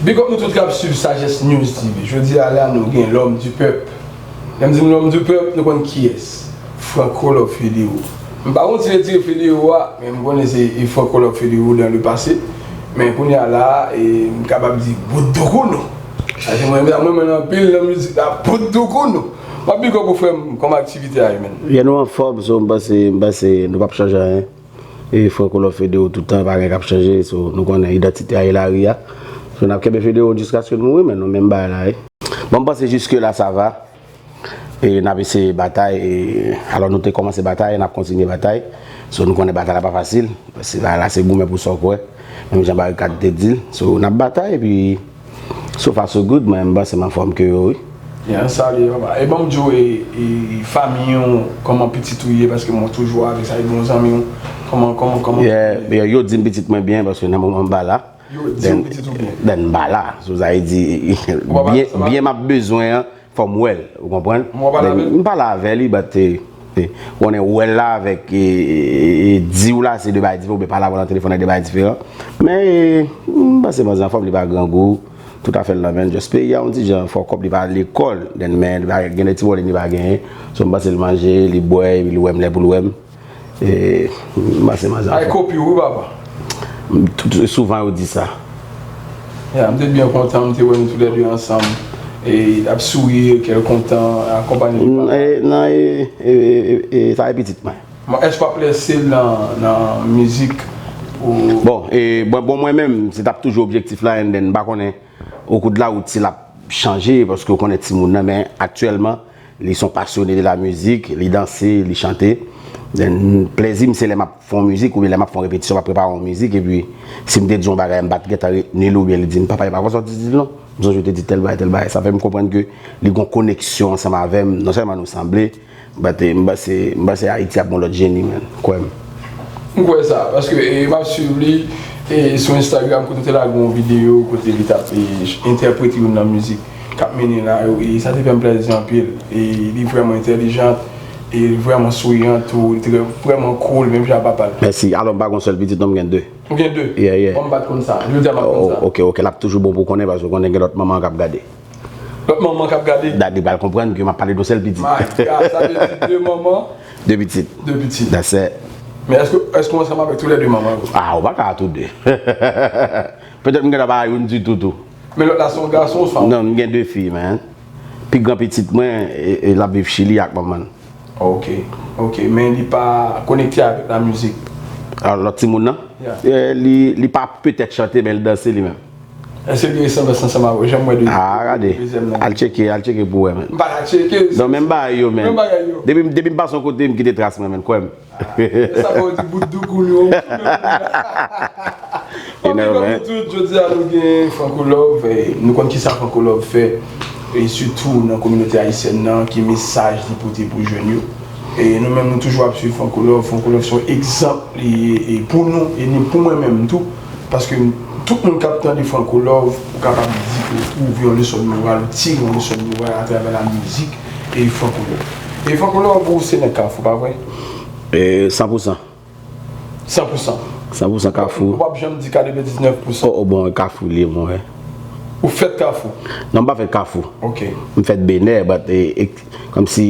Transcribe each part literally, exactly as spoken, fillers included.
Big up nou tout k ap swiv Sagesse News T V. Jodi a la, nou gen l'homme du peuple. Lè m di nou l'homme du peuple, nou konn kiyès. Franco Love Federo. M pa konn si retire Federo a, men m konnen se e Franco Love Federo dans le passé. Men kounye a la, e, m kapab di bout doukounou. Sa se mwen, mwen, mwen anpil nan mizik la, bout doukounou. M ap big up ou frè m, kòman aktivite a ye, menn? Yeah, nou anfòm, so m panse, m panse nou p ap chanje anyen. E Franco Love Federo toutan, pa gen k ap chanje, so nou konnen idantite a e lari a. So n ap kenbe Federo jiskaske n mouri, men nou menm bagay la, wi. Bon, m panse jiske la sa va. E n ap eseye batay, e alò nou te kòmanse batay, n ap kontinye batay. So nou konnen batay la pa fasil, paske bagay la se goumen pou sa w kwè. Menm jan Barikad te di l. So n ap batay, epi so far so good, mwen m panse m anfòm ke yo, wi. Yeah, salye papa. E ban m di w, e, e, e fanmi w, kòman pitit ou ye, paske mwen toujou avèk sa, e bon zanmi w, kòman, kòman, kòman? Yeah, yeah, yo di m pitit mwen byen, paske nan moman m pa la. Yo di w pitit ou byen? Then m pa la. So sa vle di, byen, byen m ap bezwen an, fò m wè l, ou konprann? M pale avè l, but, e, e, ou konnen wè l la avèk, e, e, e, di w la, se de bagay diferan, oubyen pale avè w nan telefòn, se de bagay diferan. Men, e, m panse manzè anfòm, li pa grangou, tout afè l nan men l, just peyi a yon ti jan fòkòp, li pa lekòl, then, men li pa gen de ti pwoblèm li pa genyen. So m panse l manje, li bwè, epi li wè m lè pou l wè m. E, m panse manzè anfòm. Ay kopi w, wi, papa. Tout, souvan yo di sa. Ya, m te byen kontan, m te wè nou toulède ansanm. E, ap souri, kè kontan, akonpanye. Mm, e, nan, e, e, e, e, e, sa e pitit mwen. Bon, èske w ap lèse l nan, nan mizik ou? Bon, e, bon, bon, mwen menm, se t ap toujou objektif la, and then, m pa konnen, au cours de la route, si l ap chanje, paske w konnen timoun nan, men aktyèlman, li se yon pasyone de la mizik, li danse, li chante. Then, plèzi m, se lè m ap fè yon mizik, oubyen lè m ap fè yon repetisyon, m ap prepare yon mizik, epi si m te di yon bagay, m pa t gentan retni l, oubyen li di m, "Papa, e pa konsa w te di l non. M sonje w te di tèl bagay, tèl bagay." Sa fè m konprann ke li gen yon koneksyon ansanm avè m, non sèlman nou sanble, but, eh, m panse, m panse Ayiti ap gen yon lòt Jenny, man. Kwè m. M kwè sa, paske, eh, m ap swiv li, eh, sou Instagram, kote w te lage yon videyo, kote li t ap, eh, entèprete youn nan mizik k ap mennen la yo, e sa te fè m plèzi anpil. E li vrèman entèlijant, e li vrèman souriyan tou, li te vrèman cool, menm jan ak papa l. Mèsi. Alò, m pa gen yon sèl pitit, non, m gen de. Ou gen de? Yeah, yeah. Bon, m pa t konn sa. Jodi a m ap konn sa. Oh, ok, ok. L ap toujou bon pou w konnen, paske w konnen gen lòt manman k ap gade. Lòt manman k ap gade? Dadi pral konprann ke m ap pale de yon sèl pitit. My God, sa vle di de manman? De pitit. De pitit. That's it. Men èske, èske w ansanm avèk toulède manman yo? Ah, ou pa ka tou de. Petèt m gentan pa youn ditou tou. Men lòt la se yon gason, se yon fanm? Non, m gen de fi, man. Pi gran pitit mwen, e, e, l ap viv Chili ak manman l. Ok, ok. Men li pa konekte avèk la mizik? Alò, lòt timoun nan? Yeah. Eh, li, li pa petèt chante, men l danse li menm. Èske gen resanblans ansanm avè w? Janm wè de. Ah, gade. Dezyèm nan. Al tcheke, al tcheke pou wè, man. M pa ka tcheke. Non, menm bagay yo, man. Menm bagay yo. Depi, depi m pase yon kote, m kite tras mwen, man. Kwè m. Ah, e sa fè w di bout doukoun yo. Ok, men nou tout, jodi a nou gen Franco Love, eh, nou konn kisa Franco Love fè, e sitou nan kominote ayisyèn nan, ki mesaj li pote pou jèn yo. E nou menm, nou toujou ap swiv Franco Love. Franco Love se yon egzanp li ye, e pou nou, e ni pou mwen menm tou, paske tout moun k ap tande Franco Love, ou kapab di ke ou twouve yon leson de moral, ou tire yon leson de moral atravè la mizik e Franco Love. E Franco Love, ou se nèg Kafou, pa vre? E san pou san. San pou san. San pou san Kafou. W ap janm di katrevendiznèf pou san. Oh, oh, bon, Kafou li ye, mwen. Ou fèt Kafou? Non, m pa fèt Kafou. Ok. M fèt Benè, but, e, e, kòmsi,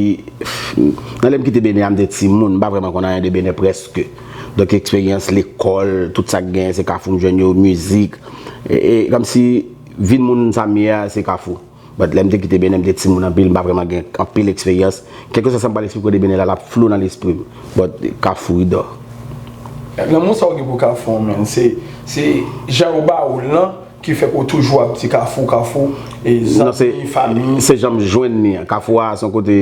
nan lè m kite Benè a, m te timoun, m pa vrèman konn anyen de Benè prèske. Donk, eksperyans lekòl, tout sa k genyen, se Kafou m jwenn yo, mizik. E, e, kòmsi, vin moun sa m ye a, se Kafou. But lè m te kite Benè, m te timoun anpil, m pa vrèman gen anpil eksperyans. Kèlkeswa sa m pral eksplike w de Benè la, l ap flou nan lespri m. But Kafou, wi, dò. Lanmou sa w gen pou Kafou an, man, se, se jan yo ba ou l lan ki fè ke w toujou ap di Kafou, Kafou, e zanmi, fanmi. Non, se, se jan m jwenn li an. Kafou a, se yon kote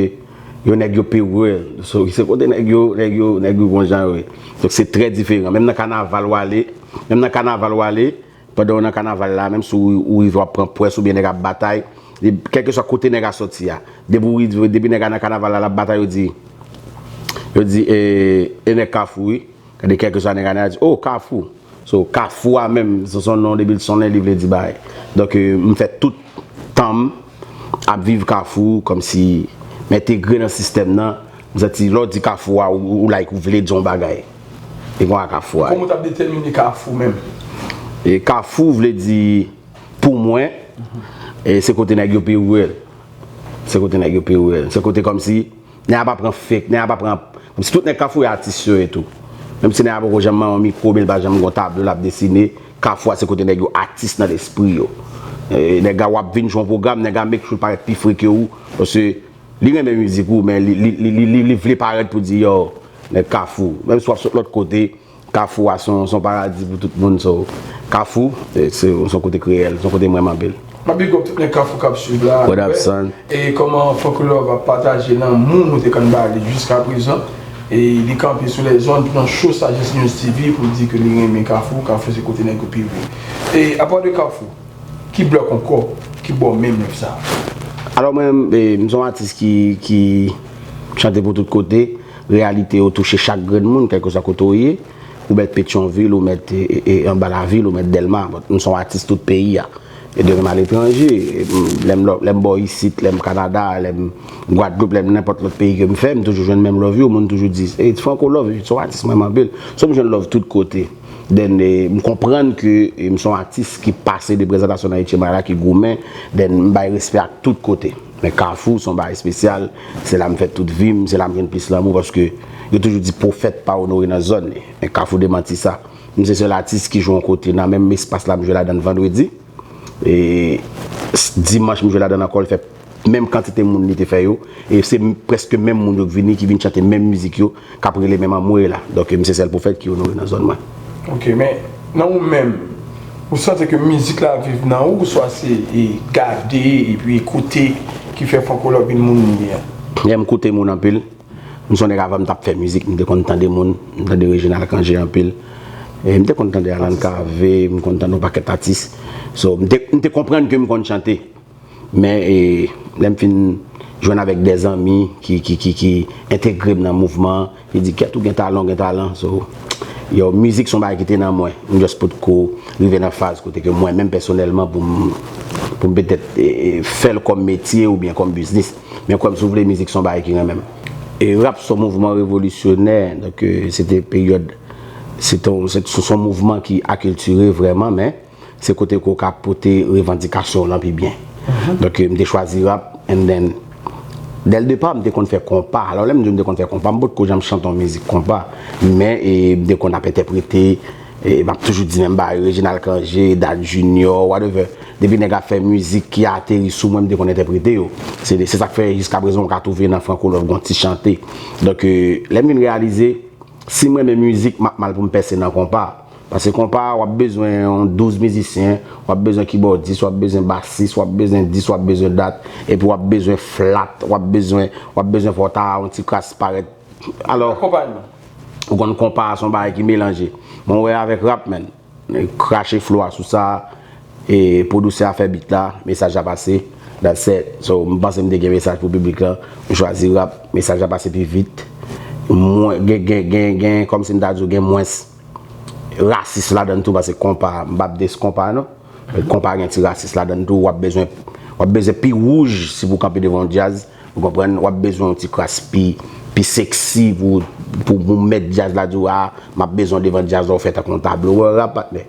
yo nèg yo pi real. So, se kote nèg yo, nèg yo, nèg yo gon jan yo ye. Donk, se trè diferan. Menm nan kanaval w ale, menm nan kanaval w ale, pandan w nan kanaval la, menm si w, ou rive w ap pran pwès oubyen nèg ap batay, e kèlkeswa kote nèg a sòti a, depi w rive, depi nèg a nan kanaval la, l ap batay, yo di, yo di, e, e nèg Kafou, wi. Gade, kèlkeswa nèg a, nèg a di, "Oh, Kafou." So, Kafou a menm, se, se yon non, depi l sonnen, li vle di bagay. Donk, e, m fè tout tan m ap viv Kafou, kòmsi m entegre nan sistèm nan. M santi, lè w di Kafou a, ou, ou like, ou vle di yon bagay. E konsa Kafou a ye. Kòman w t ap detèmine Kafou menm? E Kafou vle di Pou mwen, e, se kote nèg yo pi real. Se kote nèg yo pi real. Se kote kòmsi nèg ap pran fake, nèg ap pran, kòmsi tout nèg Kafou yo atis yo ye tou. Menm si nèg la poko janm manyen yon mikwo, men li pa janm gen yon tablo l ap desine, Kafou a se kote nèg yo atis nan lespri yo. E, nèg la w ap vin jwe yon pwogram, nèg la make sure l parèt pi fre ke ou, paske li renmen mizik ou, men li, li, li, li, li, li vle parèt pou di, yo, nèg Kafou. Menm si w ap sot lòt kote, Kafou a se yon, se yon paradi pou tout moun. So, Kafou, e, se, se yon kote kreyèl, se yon kote m renmen anpil. M ap big up tout nèg Kafou k ap swiv la. What up, son? E kòman Franco Love ap pataje lanmou nou te konn ba li jiska prezan? E li kanpe sou lèzòn pou nan show Sagesse News T V pou l di ke li renmen Kafou, Kafou se kote nèg yo pi vre. E apa de Kafou, ki blòk ankò ki ba w menm love sa? Alò mwen, e, m se yon atis ki, ki chante pou tout kote. Reyalite yo touche chak grenn moun, kèlkeswa kote w ye. Ou mèt Petyonvil, ou mèt, e, e, e, anba lavil, ou mèt Dèlma. But m se yon atis tout peyi a. E de menm aletranje, e, m, lè m lò-, lè m bò isit, lè m Kanada, lè m Gwadloup, lè m nenpòt lòt peyi ke m fè, m toujou jwenn menm love yo. Moun toujou di, "Ey, Franco Love, se yon atis mwen renmen anpil." So m jwenn love tout kote. Then, e, m konprann ke, e, m se yon atis ki pase de prezantasyon nan Etche Maya la, ki goumen. Then, m bay respè ak tout kote. Men Kafou se yon bagay espesyal. Se la m fè tout vi m, se la m jwenn plis lanmou, paske yo toujou di pwofèt pa onore nan zòn li. Men Kafou demanti sa. M se sèl atis ki jwe yon kote nan menm espas la m jwe ladan l vandredi. E s-, dimanch m jwe ladan l ankò, l fè menm kantite moun li te fè yo. E se m-, prèske menm moun yo k vini, ki vin chante menm mizik yo, k ap rele menm anmwe la. Donk, m se sèl pwofèt ki onore nan zòn mwen. Ok, men nan ou menm, ou santi ke mizik la viv nan ou, oswa se, e, gade epi ekoute ki fè Franco Love vin moun li ye a? Lè m koute moun anpil, m se yon nèg avan m t ap fè mizik, m te konn tande moun, m tande Reginald Cangé anpil. E m te konn tande Alan Cavé, m konn tande yon pakèt atis. So, m te, m te konprann ke m konn chante. Men, e, lè m fin jwenn avèk de zanmi ki, ki, ki, ki entegre m nan mouvman an, ki di, "Kèt, ou gen talan, ou gen talan." So, yo, mizik se yon bagay ki te nan mwen. M just potko rive nan faz kote ke mwen menm pèsonèlman pou m, pou m petèt, e, e, fè l kòm metye oubyen kòm biznis. Men kwè m si w vle, mizik se yon bagay ki renmen m. E rap se yon mouvman revolisyonè, donk, e, se te peryòd, se te, se, se yon mouvman ki akiltire vrèman, men se kote ke w ka pote revandikasyon w lan pi byen. Donk, e, m te chwazi rap, and then, dès le départ, m te konn fè konpa. Alò, lè m di w m te konn fè konpa, m potko janm chante yon mizik konpa. Men, e, m te konn ap entèprete, e, m ap toujou di menm bagay, Reginald Cangé, Dad Junior, whatever. Depi nèg ap fè mizik ki ateri sou mwen, m te konn entèprete yo. Se, se sa k fè, jiska prezan, w ka twouve nan Franco Love gon ti chante. Donk, e, lè m vin reyalize, si m renmen mizik, m ap mal pou m pèse nan konpa. Paske konpa, w ap bezwen yon douz mizisyen, w ap bezwen kibòdis, w ap bezwen basis, w ap bezwen dis, w ap bezwen dat, epi w ap bezwen flat, w ap bezwen, w ap bezwen fè w ta yon ti kras parèt. Alò, ou konn konpa a se yon bagay ki melanje. Mwen wè avèk rap, man. Krache flo a sou sa, e pwodisè a fè beat la, mesaj la pase, that's it. So, m panse m te gen mesaj pou piblik lan, m chwazi rap, mesaj la pase pi vit. Mwen, gen, gen, gen, gen, kòmsi m ta di w, gen mwens rasis ladan l tou, paske konpa, m p ap diss konpa non. Konpa gen ti rasis ladan l tou, w ap bezwen, w ap bezwen pi wouj si pou w kanpe devan yon djaz, ou konprann, w ap bezwen yon ti kras pi, pi sexy pou, pou, pou mèt djaz la di w, a, m ap bezwen w devan djaz la, w fè tankou yon tablo. Ou wè rap, patnè.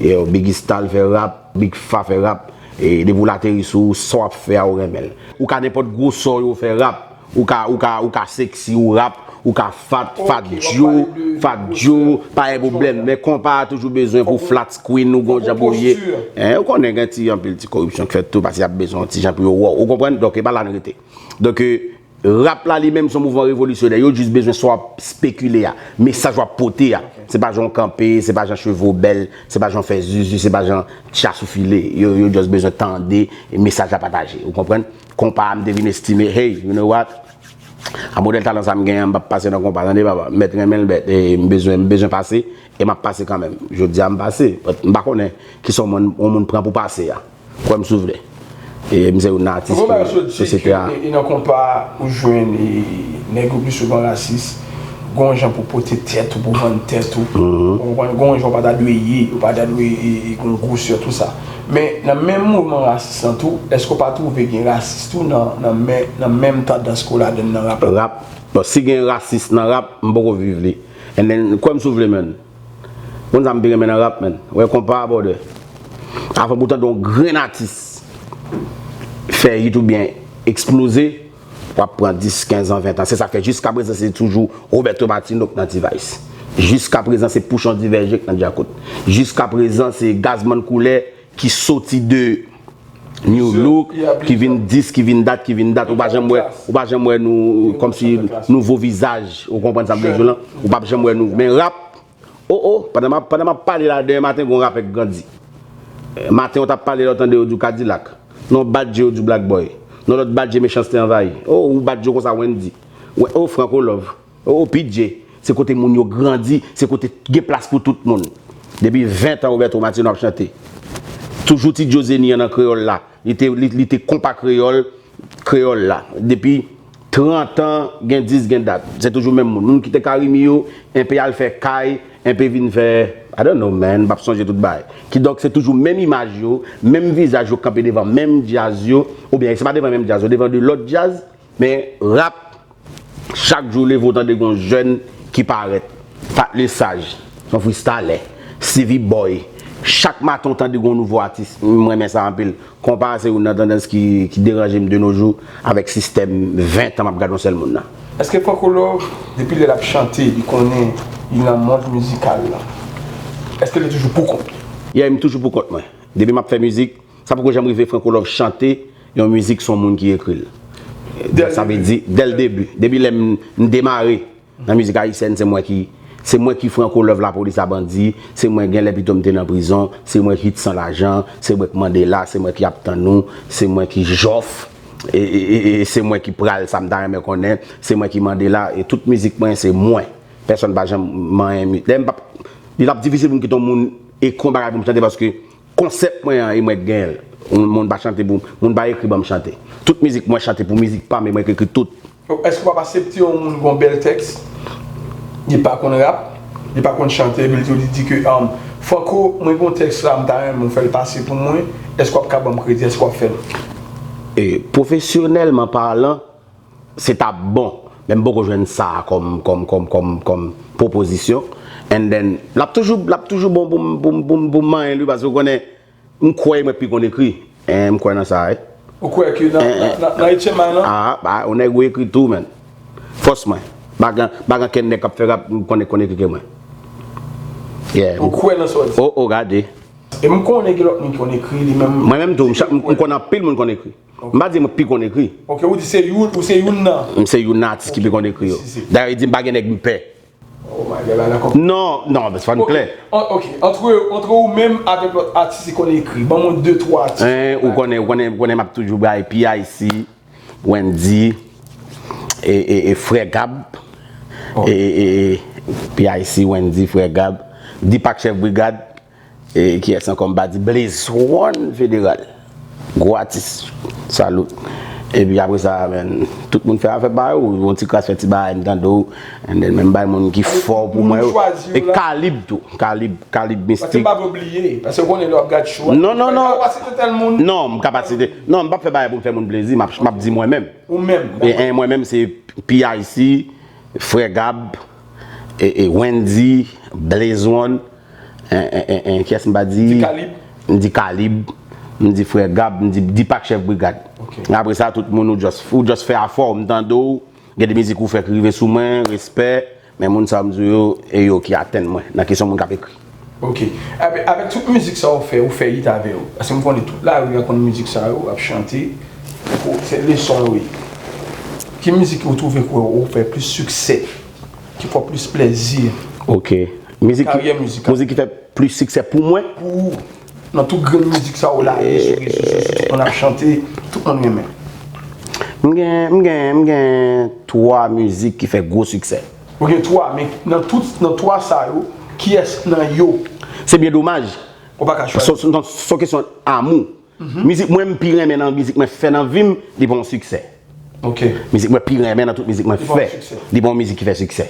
Yo, Biggie Stalls fè rap, Big Fa fè rap. E depi w l ateri sou ou, sa w ap fè a, ou renmen l. Ou ka nenpòt gwosè w yo fè rap. Ou ka, ou ka, ou ka sexy, ou rap, ou ka fat, fat djo, fat djo, pa gen pwoblèm. Men konpa a toujou bezwen pou flat screen, ou gon jan pou ye. Hein, ou konnen gen ti, anpil ti koripsyon k fèt tou, paske y ap bezwen yon ti jan pou yo wè w. Ou konprann? Donk, e pa la n rete. Donk, e, rap la li menm se yon mouvman revolisyonè. Yo jis bezwen sa w ap spekile a, mesaj w ap pote a. Se pa jan w kanpe, se pa jan cheve w bèl, se pa jan w fè zuzu, se pa jan tcha sou file. Yo, yo just bezwen tande mesaj la pataje. Ou konprann? Konpa a, m te vin estime, hey, you know what? A modèl talan sa m genyen an, m p ap pase nan konpa, tande papa. M mèt renmen l bèt, e m bezwen, m bezwen pase, e m ap pase kanmenm. Jodi a m pase, but m pa konnen kisa yon moun, yon moun pran pou pase a. Kwè m si w vle. E m se youn nan atis ke sosyete a. E, e nan konpa ou jwenn, e, nèg yo pi souvan rasis. Gon jan pou pote tèt ou, pou vann tèt ou. Ou konprann? Gon jan ou pa ta dwe ye, ou pa ta dwe, e, e, gon gwosè, tou sa. Men nan menm mouvman rasis lan tou, èske w pa twouve gen rasis tou nan, nan men, nan menm tandans ke w ladan l nan rap la? Rap. Bon, si gen rasis nan rap, m poko viv li. And then, kwè m si w vle, man. Konn sa m pi renmen nan rap, man. Wè konpa a, brother. Avan pou w tande yon grenn atis fè hit oubyen eksploze, w ap pran dis, kenz an, ven an. Se sa k fè jiska prezan se toujou Roberto Martino k nan T-Vice. Jiska prezan se Pouchon Divèje k nan Djakout. Jiska prezan se Gazman Koulè ki soti de New Look, ki vin dis, ki vin dat, ki vin dat. Ou pa janm wè, ou pa janm wè nou kòmsi nouvo vizaj. Ou konprann sa m vle di w lan? Ou p ap janm wè nou. Men rap, o o, pandan m ap, pandan m ap pale la, demen maten, gen yon rapè k grandi. Eh, maten, ou t ap pale la, ou tande yo di w Kadilak. Non, Badje, yo di w Black Boy. Non, lòt Badje, Mechanste Anvayi. O, ou Badje konsa, Wendy. Wen-, o, Franco Love. O, P J. Se kote moun yo grandi, se kote gen plas pou tout moun. Depi ven an, Roberto Martino ap chante. Toujou ti Djozeni an nan kreyòl la. Li te, li, li te konpa kreyòl, kreyòl la. Depi trant an, gen dis, gen dat. Se toujou menm moun. Moun ki te Karimi yo, enpe al fè kay, enpe vin fè, I don't know, man, m p ap sonje tout bagay. Kidonk, se toujou menm imaj yo, menm vizaj yo kanpe devan menm djaz yo, oubyen se pa devan menm djaz yo, devan de lòt djaz, men rap, chak jou w leve w tande gen yon jèn ki parèt. Pat Lesage, se yon freestyler. Stevie Boy. Chak maten w tande gen yon nouvo atis. M renmen sa anpil. Konpa se youn nan tandans ki, ki deranje m de nos jours avèk sistèm ven an m ap gade yon sèl moun nan. Èske Franco Love, depi lè l ap chante, li konnen li nan mond mizikal la, èske li toujou poukont li? Yeah, m toujou poukont mwen. Depi m ap fè mizik, sa poko janm rive Franco Love chante yon mizik se yon moun ki ekri l. Sa vle di, dè l debi, depi lè m, m demare nan mizik ayisyèn, se mwen ki, se mwen ki Franco Love Lapolis a bandi, se mwen genlè pito m te nan prizon, se mwen hit San Lajan, se mwen k Mandela, se mwen ki Ap Tann Ou, se mwen ki Jòf, e, e, e, e se mwen ki pral sa m ta renmen konnen, se mwen ki Mandela, e tout mizik mwen se mwen. Pèsonn pa janm manyen mi-, lè m p ap, li t ap difisil pou m kite yon moun ekri yon bagay pou m chante paske konsèp mwen an, e mwen k genyen l. Moun, moun pa chante pou, moun pa ekri ban m chante. Tout mizik mwen chante pou mizik pa m, e mwen k ekri tout. Èske w p ap aksepte yon moun gen yon bèl tèks, li pa konn rap, li pa konn chante, epi li di ke, um, Franco, mwen gen yon tèks la, m ta renmen w fè l pase pou mwen, èske w ap ka ban m kredi, èske w ap fè l? E, pwofesyonèlman palan, se t ap bon. Men m poko jwenn sa kòm, kòm, kòm, kòm, kòm pwopozisyon. And then, l ap toujou, l ap toujou bon pou m, pou m, pou m, pou m manyen l wi, paske w konnen, m kwè mwen pi konn ekri. Eh, m kwè nan sa, wi. Ou kwè ke nan, nan, nan, nan H M I lan? Ah, ba, yon nèg ou ekri tou, man. Fòs mwen. Pa gen, pa gen kenn nèg k ap fè rap, m konnen konn ekri ke mwen. Yeah. Ou kwè nan sa w di? Oh, oh, gade. E m konnen gen lòt moun ki konn ekri, li menm. Mwen menm tou, m cha-, m, m konnen anpil moun konn ekri. M pa di mwen pi konn ekri. Ok, ou di se youn, ou se youn nan. M se youn nan atis ki pi konn ekri yo. Dayè, yo di m pa gen nèg m pè. Oh my God, ala konpli. Non, non, men se fò n klè. Ok, antre, antre ou menm avèk lòt atis ki konn ekri, ban mwen de, twa atis. Hein, ou konnen, ou konnen, ou konnen m ap toujou bay P I C, Wendy, e, e, e Frè Gab, e, e, e, P I C, Wendy, Frè Gab, Deepak Chèf Brigad, E kiyès ankò m pa di? Blaze One Federal. Gwo atis. Salut. Epi apre sa, man, tout moun fè afè pa yo. Yon ti kras fè ti bagay, m tande w. And then, men m bay moun ki fò pou mwen yo. E Kalib tou. Kalib, Kalib Mistik. Paske m pa vle w bliye. Paske w konnen lè w ap gad show a. Non, non, non. Ou pa site tèl moun. Non, m ka pa site. Non, m p ap fè bagay pou m fè moun plezi. M ap, m ap di mwen menm. Ou menm. E, e mwen menm, se P I C, Frè Gab, e, e Wendy, Blaze One, en, en, en, en, kiyès m pa di? Di Kalib. M di Kalib, m di Frè Gab, m di Deepak Chèf Brigad. Ok. Apre sa, tout moun ou just, ou just fè afè w, m tande w, gen de mizik ou fè ki rive sou mwen, respè, men moun sa yo m di w yo, e yo ki atenn mwen, nan kesyon moun k ap ekri. Ok. Avè-, avèk tout mizik sa ou fè, ou fè hit avè yo. Paske m konnen tout lari a konn mizik sa yo, ap chante. Pou se leson yo ye. Ki mizik ou twouve ke ou fè plis siksè? Ki fè w plis plezi? Ok. Mizik ki, karyè mizikal. Mizik ki fè plis siksè pou mwen? Pou ou. Nan tout grenn mizik sa ou lage sou rezo sosyo, tout moun ap chante, tout moun renmen. M gen, m gen, m gen twa mizik ki fè gwo siksè. Ou gen twa, men nan tout, nan twa sa yo, kiyès nan yo? Se byen domaj. Ou pa ka chwazi. Se, se, se yon kesyon amou. Mhm. Mizik mwen m pi renmen nan mizik mwen fè nan vi m, li pa yon siksè. Ok. Mizik mwen pi renmen nan tout mizik mwen fè, li pa yon mizik ki fè siksè.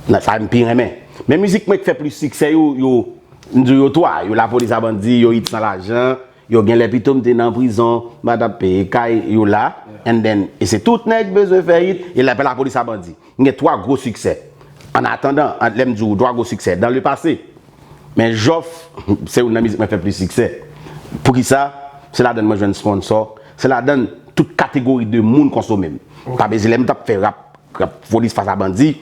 Nan sa m pi renmen. Men mizik mwen ki fè plis siksè yo, yo, m di w yo twa, yo Lapolis a Bandi, yo Hit San Lajan, yo Genlè Pito m te nan prizon, m pa t ap peye kay, yo la. Yeah. And then, e se tout nèg bezwen fè hit, e la, Lapolis a Bandi. M gen twa gwo siksè. An atandan, an, lè m di w twa gwo siksè, dans le passé. Men Jòf, se youn nan mizik mwen fè plis siksè. Poukisa? Se ladann mwen jwenn sponsò, se ladann tout kategori de moun konsome m. Pa bezwen, lè m t ap fè rap, rap polis fas a bandi,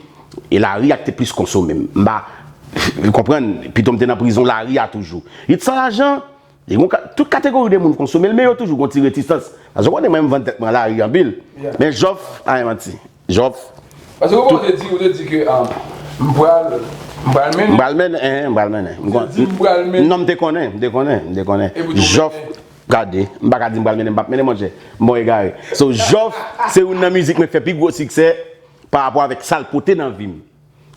e lari a k te plis konsome m. M pa, w konprann, pito m te nan prizon lari a toujou. Hit san lajan, li gon ka, tout kategori de moun konsome l, men yo toujou gon ti retisans. Paske w konnen mwen, m vann tèt mwen lari anpil. Men Jòf, a, manti. Jòf. Paske ou te di, ou te di ke, ah, m pral, m pral mennen. M pral mennen, eh, m pral mennen. M Ou te di m pral mennen. Non, m te konnen, m te konnen, m te konnen. Epi tou Jòf, mennen. Gade, m pa ka di m pral mennen, m p ap mennen, monchè. M bon egare. So, Jòf, se youn nan mizik mwen k fè pi gwo siksè pa rapò avèk sa l pote nan vi m.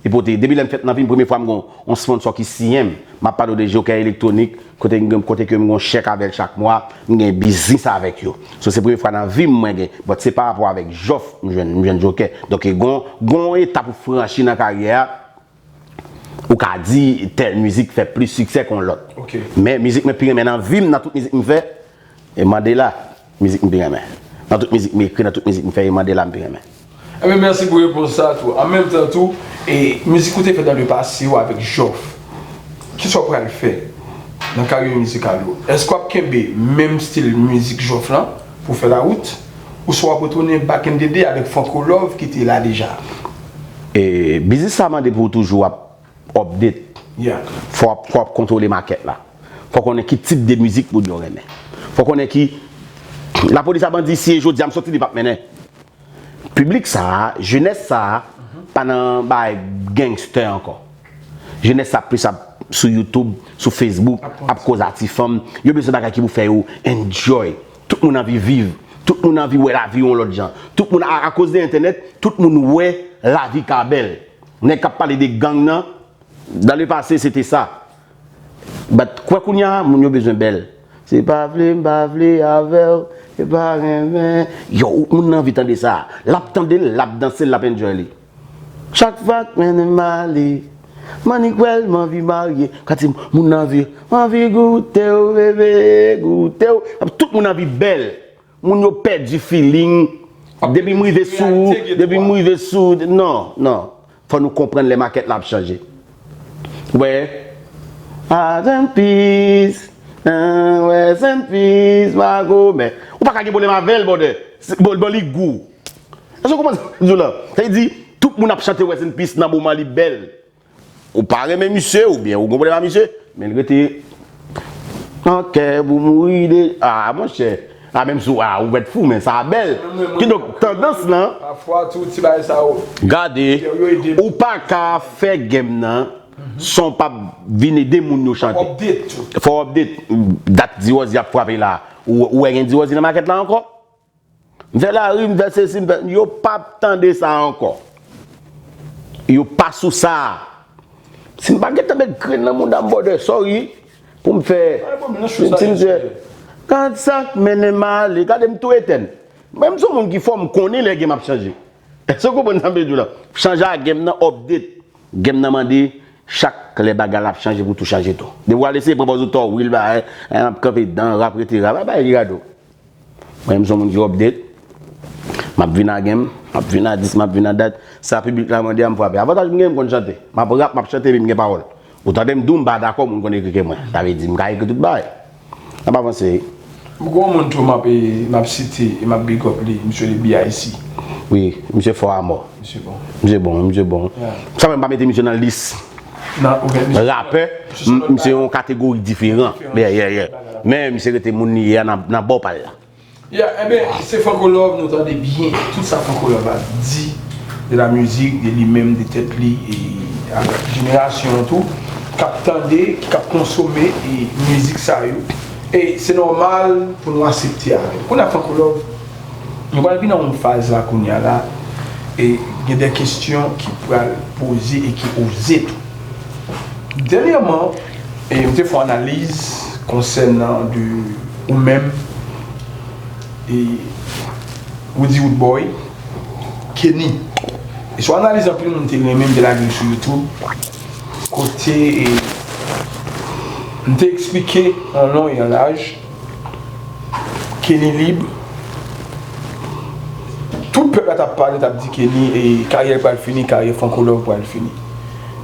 Li pote, depi lè m fèt nan vi m, premye fwa m gon yon sponsò ki siyen m. M ap pale w de Joker Electronic, kote m gen, kote ke m gon chèk avè l chak mwa, m gen biznis avèk yo. So, se premye fwa nan vi m mwen gen, but se pa rapò avèk Jòf m jwenn, m jwenn Joker. Donk, gon, gon etap ou franchi nan karyè a, ou ka di tèl mizik fè plis siksè ke yon lòt. Men mizik mwen pi renmen nan vi m, nan tout mizik m fè, e Mandela, mizik m pi renmen. Nan tout mizik m ekri, nan tout mizik m fè, e Mandela m pi renmen. Ebyen, mèsi pou repons sa tou. An menm tan tou, e mizik ou te fè dans le passé ou avèk Jòf, kisa w pral fè nan karyè mizikal ou? Èske w ap kenbe menm stil mizik Jòf lan pou fè lawout? Oswa w ap retounen back in the day avèk Franco Love ki te la deja? E biznis sa mande pou w toujou ap update. Fò w ap, fò w ap kontwole makèt la. Fò w konnen ki tip de mizik moun yo renmen. Fò w konnen ki, lapolis a bandi, si e jodi a m soti, li p ap mennen. Piblik sa a, jenès sa a, pa nan bagay gangster ankò. Jenès sa plis ap sou YouTube, sou Facebook, ap koze a ti fanm. Yo bezwen bagay ki pou fè yo enjoy. Tout moun anvi viv. Tout moun anvi wè lavi yon lòt jan. Tout moun, a, akoz de entènèt, tout moun wè lavi ka bèl. Nèg k ap pale de gang nan, dans le passé, se te sa. But kwè kounye a, moun yo bezwen bèl. Se pa vle, m pa vle avè w, se pa renmen. Yo, moun nan anvi tande sa. L ap tande l, l ap danse l, l ap enjoy li. Chak fwa k mennen m ale, m annik wè l, m anvi marye. Kati moun nan anvi, m anvi goute w, bebe, goute w. Tout moun anvi bèl. Moun yo pèdi feeling. Depi m rive sou, depi m rive sou, non, non. Fò nou konprann lè makèt la ap chanje. Ou wè? Rest in peace. Rest in peace, Makomè. Ou pa ka gen pwoblèm avè l, brother. Bon, bon, li gou. Èske w konprann sa m di w la? Sa vle di, tout moun ap chante Rest in peace nan moman li bèl. Ou pa renmen misye, oubyen ou gon pwoblèm a misye, men l rete nan kè pou mouri de, ah, monchè. Ah, menm si w, ah, ou mèt fou, men sa bèl. Kidonk, tandans lan, pafwa tou, ti bagay sa yo, gade, ou pa ka fè game nan san w pa vin ede moun yo chante. Fò w update. Dat Diwozi ap frape la. Ou, ou wè gen Diwozi nan makèt la ankò? M fè lari, m fè sesi, m fè, yo p ap tande sa ankò. Yo pa sou sa. Si m pa gentan met grenn nan mouda m, brother, sorry, pou m fè, si m se, gad sa k mennen m ale, gade m tou etèn. Mwen, m se yon moun ki fò, m konnen lè game ap chanje. Èske w konprann sa m vle di w la? Chanje a game nan, update. Game nan mande, chak lè bagay la ap chanje pou tou chanje tou. Depi w al eseye pran pòz ou tò, wi, l bagay, eh, m ap kanpe dan, rap rete rap, bagay ki gade w. Mwen, m se yon moun ki update. M ap vin a game, m ap vin a dis, m ap vin a dat. Sa piblik la mande a, m frape. Avantaj m genyen, m konn chante. M ap rap, m ap chante, epi m gen pawòl. Ou tande m di w, m pa dakò, moun konn ekri ke mwen. Sa vle di, m ka ekri tout bagay. N ap avanse. M gen yon moun tou, m ap, m ap site, e m ap big up li, misye li B I C. Wi, misye fò a mò. Misye bon. Misye bon, misye bon. Sa fè m pa mete misye nan lis rapè, m, misye yon kategori diferan. Yeah, yeah, yeah. Men misye rete moun li ye a nan, nan bò pa l la. Yeah, enben, se Franco Love, nou tande byen tout sa Franco Love ap di de la mizik, de li menm, de tèt li, e avèk jenerasyon an tou, k ap tande, k ap konsome, e mizik sa yo. E se nòmal pou nou aksepte avè l. Kounye a, Franco Love, nou pral vin nan yon faz la kounye a la, e gen de kesyon ki pral poze e ki oze tou. Dènyèman, e, m te fè yon analiz konsènan de ou menm, e, Roody Roodboy, Kenny. E se yon analiz anpil moun te renmen, m te lage l sou YouTube, kote, e, m te eksplike an lon e an laj, Kenny lib. Tout pèp la t ap pale, t ap di Kenny, e, karyè l pral fini, karyè Franco Love pral fini.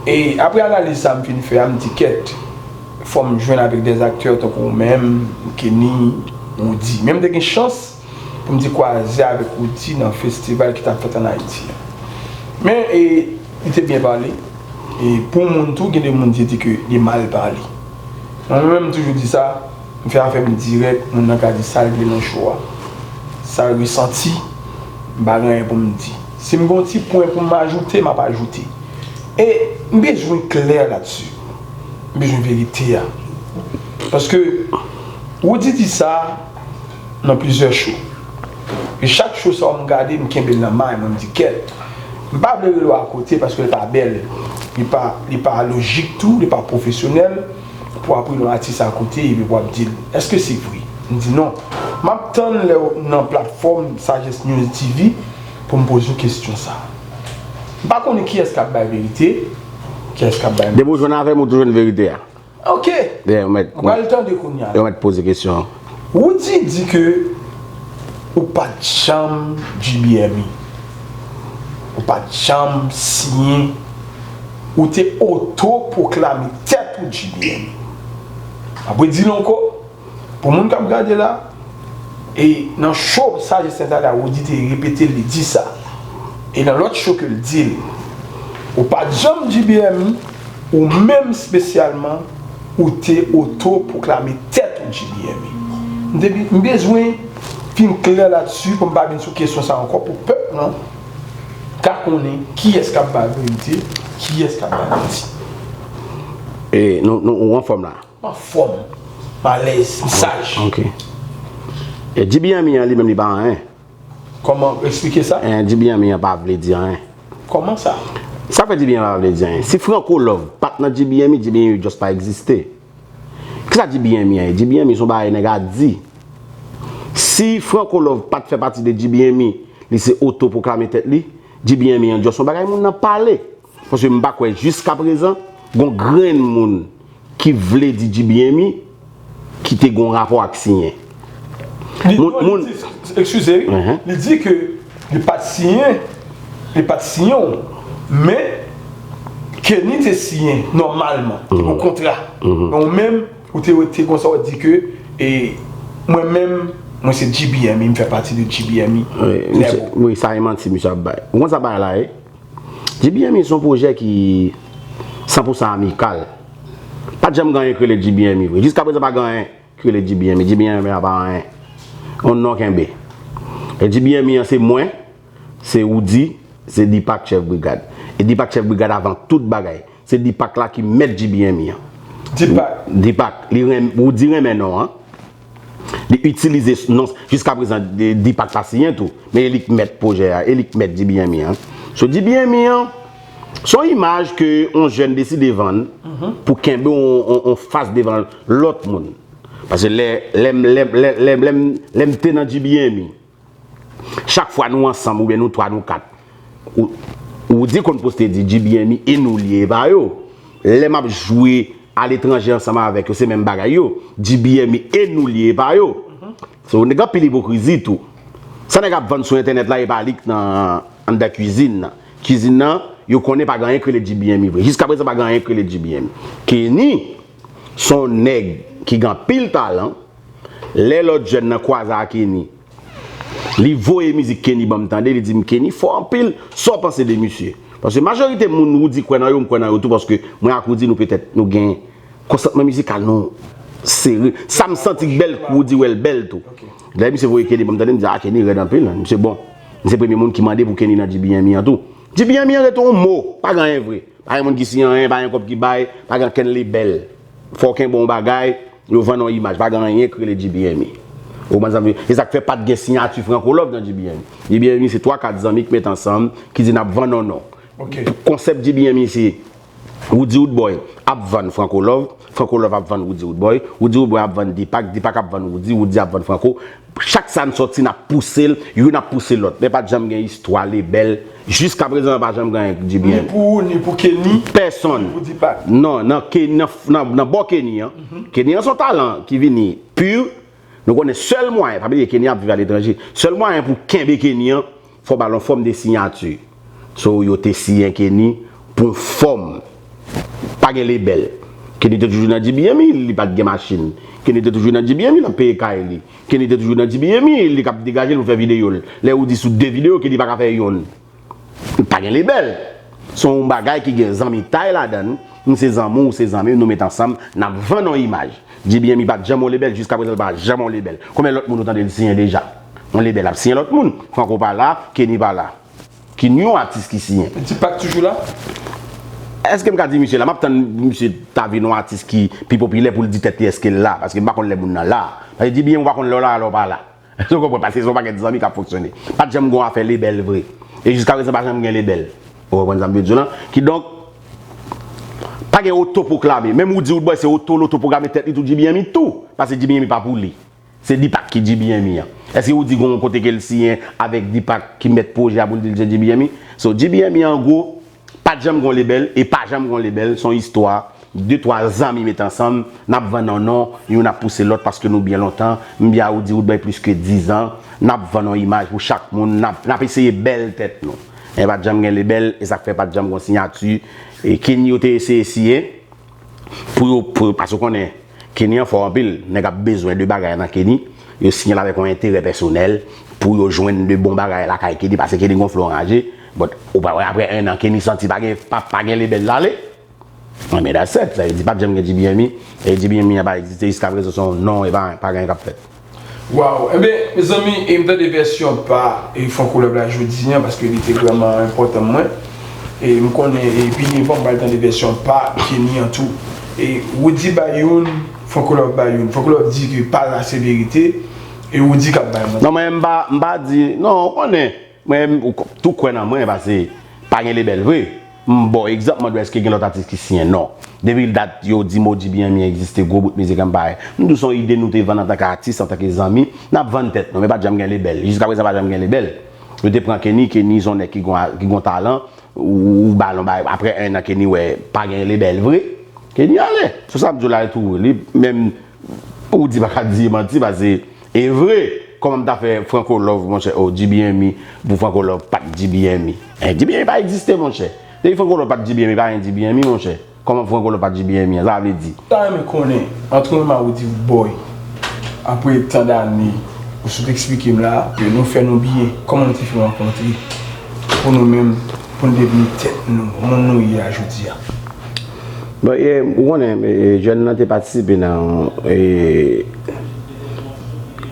E apre analiz sa m fin fè a, m di kèt, fò m jwenn avèk dèzaktè tankou ou menm, Kenny, Roody. Men m te gen chans pou m te kwaze avèk Roody nan festival ki t ap fèt ann Ayiti a. Men, e, li te byen pale. E pou moun tou, gen de moun ki di ke li mal pale. Mwen menm, m toujou di sa, m fè afè m dirèk, moun nan ka di sa l vle nan show a. Sa l resanti, m pa gen anyen pou m di. Si m gen yon ti pwen pou m ajoute, m ap ajoute. E m bezwen klè ladsi. M bezwen verite a. Paske Roody di sa nan plizyè show. E chak show sa yo m gade, m kenbe l nan may mwen, m di kèt. M pa vle rele w akote paske l pa bèl. Li pa, li pa lojik tou, li pa pwofesyonèl pou w ap rele yon atis akote epi pou w ap di l, èske se vre? M di non. M ap tann lè w nan platfòm Sagesse News T V pou m poze w kesyon sa. M pa konnen kiyès k ap bay verite, kiyès k ap bay manti. Depi w jwenn avè m, ou tou jwenn verite a. Ok. Mwen pral tande kounye a. Yo mèt poze kesyon. Roody di ke ou pa t janm G B M E. Ou pa t janm siyen. Ou te otopwoklame tèt ou G B M E. M ap redi l ankò. Pou moun k ap gade la, e nan show Sagesse News la, Roody te repete l, li di sa. E nan lòt show ke l di l, ou pa t janm G B M E, ou menm espesyalman, ou te otopwoklame tèt ou G B M E. M te bi-, m bezwen fin klè ladsi pou m pa vin sou kesyon sa ankò pou pèp lan ka konnen kiyès k ap bay verite, kiyès k ap bay manti. E nou, nou, ou anfòm la? M anfòm, m alèz, m saj. Ok. E G B M E an li menm li pa anyen. Kòman? Eksplike sa. Eh, G B M E an pa vle di anyen. Kòman sa? Sa fè G B M E pa vle di anyen. Si Franco Love pa t nan G B M E, G B M E just pa egziste. Kisa G B M E an ye? G B M E se yon bagay nèg a di. Si Franco Love pa t fè pati de G B M E, li se otopwoklame tèt li, G B M E an just yon bagay moun nan pale. Paske m pa kwè jiskaprezan gon grenn moun ki vle di G B M E ki te gon rapò ak siyen. Li, moun, non, li moun di, eskize, wi. Li di ke li pa t siyen, li pa t siyen w, men Kenny te siyen nòmalman, te gon kontra. Men ou menm, ou te rete konsa, ou di ke, e, mwen menm, mwen se G B M E, m fè pati de G B M E. Wi, misye, wi, sa e manti misye ap bay. Ou konn sa bay la ye? G B M E se yon pwojè ki san pou san amikal. Pa t janm gen anyen ki rele G B M E vre. Jiskaprezan pa gen anyen ki rele G B M E. G B M E a pa anyen. Yon non kenbe. E G B M E an se mwen, se Roody, se Deepak chèf brigad. E Deepak chèf brigad avan tout bagay. Se Deepak la ki mèt G B M E an. Deepak. Deepak, li renm-, Roody renmen non an. Li itilize non, jiskaprezan, Deepak pa siyen tou, men e li k mèt pwojè a, e li k mèt G B M E an. So, G B M E an, se yon imaj ke yon jèn deside vann pou kenbe yon, yon, yon fas devan lòt moun. Paske lè, lè, lè, lè, lè, lè, lè m te nan G B M E, chak fwa nou ansanm, oubyen nou twa, nou kat, ou, Roody konn poste di G B M E e nou li ye, e pa yo. Lè m ap jwe aletranje ansanm avèk yo, se menm bagay yo. G B M E e nou li ye, e pa yo. So, nèg anpil ipokrizi tou. Sa nèg ap vann sou entènèt la, e pa li k nan, anndan kwizin nan. Kwizin nan, yo konnen pa gen anyen k rele G B M E vre. Jiskaprezan, pa gen anyen k rele G B M E. Kenny, se yon nèg ki gen anpil talan. Lè lòt jèn nan kwaze a Kenny, li voye mizik Kenny ban m tande, li di m, "Kenny fò anpil, sa w panse de misye?" Paske majorite moun Roody kwè nan yo, m kwè nan yo tou, paske mwen ak Roody, nou petèt, nou gen konsantman mizikal nou sere. Sa m santi k bèl, Roody wè l bèl tou. Lè misye voye Kenny ban m tande, m di, "Ah, Kenny rèd anpil, men misye bon." Misye premye moun ki mande pou Kenny nan G B M E an tou. G B M E an rete yon mo, pa gen anyen vre. Pa gen moun ki siyen anyen, pa gen kòb ki bay, pa gen kenn label. Fò w kenbe yon bagay, yo vann yon imaj, pa gen anyen k rele G B M E. Ou konprann sa m vle di? E sa k fè pa t gen siyati Franco Love nan G B M E. G B M E se twa kat zanmi k met ansanm, ki di n ap vann yon non. Konsèp G B M E se Roody Roodboy ap vann Franco Love, Franco Love ap vann Roody Roodboy, Roody Roodboy ap vann Deepak, Deepak ap vann Roody, Roody ap vann Franco. Chak sa n sòti, n ap pouse l, youn ap pouse lòt. Men pa t janm gen istwa label. Jiskaprezan, pa janm gen anyen G B M E. Ni pou ou, ni pou Kenny, pèsonn, ni pou Deepak. Non, nan, Ke-, nan, nan, nan bò Kenny an, Kenny an se yon talan ki vini pur. Nou konnen sèl mwayen, pa bliye Kenny ap viv aletranje. Sèl mwayen pou kenbe Kenny an, fò ba l yon fòm de siyati. So, yo te siyen Kenny pou yon fòm. Pa gen label. Kenny te toujou nan G B M, li pa t gen machin. Kenny te toujou nan G B M, l ap peye kay li. Kenny te toujou nan G B M, li k ap degaje l pou fè videyo l. Lè ou di sou de videyo, Kenny pa ka fè yonn. Pa gen lebèl. Se yon bagay ki gen zanmitay ladan l. M se zanmi w, ou se zanmi m, nou met ansanm, n ap vann yon imaj. G B M pa t janm yon lebèl, jiska prezan l pa janm yon lebèl. Konbyen lòt moun ou tande l siyen deja? Yon lebèl ap siyen lòt moun. Franco pa la, Kenny pa la. Ki yon atis ki siyen? Deepak toujou la? Èske m ka di misye la? M ap tann misye ta vin yon atis ki pi popilè pou l di tèt li èske l la. Paske m pa konn lè moun nan la. Paske G B M ou pa konn lè w la, lè w pa la. Èske w konprann? Paske se yon pakèt zanmi k ap fonksyone. Pa t janm gen yon afè lebèl vre. E jiska prezan pa janm gen lebèl. Ou konprann sa m vle di w lan? Kidonk, pa gen otopwoklame. Menm Roody Roodboy se oto, l otopwoklame tèt li tou, G B M tou. Paske G B M pa pou li. Se Deepak ki G B M an. Èske Roody gon kote ke l siyen avèk Deepak ki mèt pwojè a pou l di l se G B M? So, G B M an gwo, pa t janm gon lebèl e pa janm gon lebèl, se yon istwa. De twa zanmi met ansanm, n ap vann yon non, youn ap pouse lòt paske nou byen lontan. M byen a Roody Roodboy plis ke diz an. N ap vann yon imaj pou chak moun, n ap, n ap eseye bèl tèt nou. E pa t janm gen lebèl, e sa k fè pa t janm gon siyati. E Kenny yo te eseye siyen, pou yo, pou, paske w konnen, Kenny an fò anpil, nèg ap bezwen de bagay nan Kenny, yo siyen l avèk yon enterè pèsonèl, pou yo jwenn de bon bagay lakay Kenny, paske Kenny gon flo anraje, but ou pa wè apre en an Kenny santi pa gen, pa, pa gen lebèl l ale. Anben that's it, sa vle di pa t janm gen G B M, e G B M an pa egziste jiska prezan se yon non, e pa, pa gen anyen k ap fèt. Waw, enben, mezanmi, e m tande vèsyon pa e Franco Love la jodi an, paske li te vrèman enpòtan mwen. E m konnen, e pi devan, m pral tande vèsyon pa Kenny an tou. E Roody bay youn, Franco Love bay youn. Franco Love di ke pa la se verite, e Roody k ap bay manti. Non, mwen, m pa, m pa di, non, ou konnen, mwen, ou tou kwè nan mwen, paske pa gen lebèl vre. M ba w egzanp, mande w èske gen lòt atis ki siyen? Non. Depi dat yo di m o G B M egziste, gwo bout mizik an m pa wè. M di w se yon ide nou te vann antanke atis, antanke zanmi, n ap vann tèt nou, men pa t janm gen lebèl. Jiska prezan pa janm gen lebèl. Yo te pran Kenny, Kenny se yon nèg ki gon, ki gon talan, ou, ou ba l yon bagay, apre en an Kenny wè pa gen lebèl vre, Kenny ale. Se sa m di w la, li tou, li menm Ou di pa ka di manti, paske e vre. Kòman m ta fè Franco Love, monchè, oh, G B M, pou Franco Love pa t G B M? Eh, G B M pa egziste, monchè. Depi Franco Love pa t G B M, pa gen G B M, monchè. Kòman Franco Love pa t G B M, sa vle di? M ta renmen konnen, ant ou menm a Roody Roodboy, apre tan dane, ou sot eksplike m la, ke nou fè nou byen, kòman nou te fè rankontre, pou nou menm, pou n devni tèt nou, moun nou ye a jodi a? Bon, e, ou konnen, e, jèn nan te patisipe nan, e,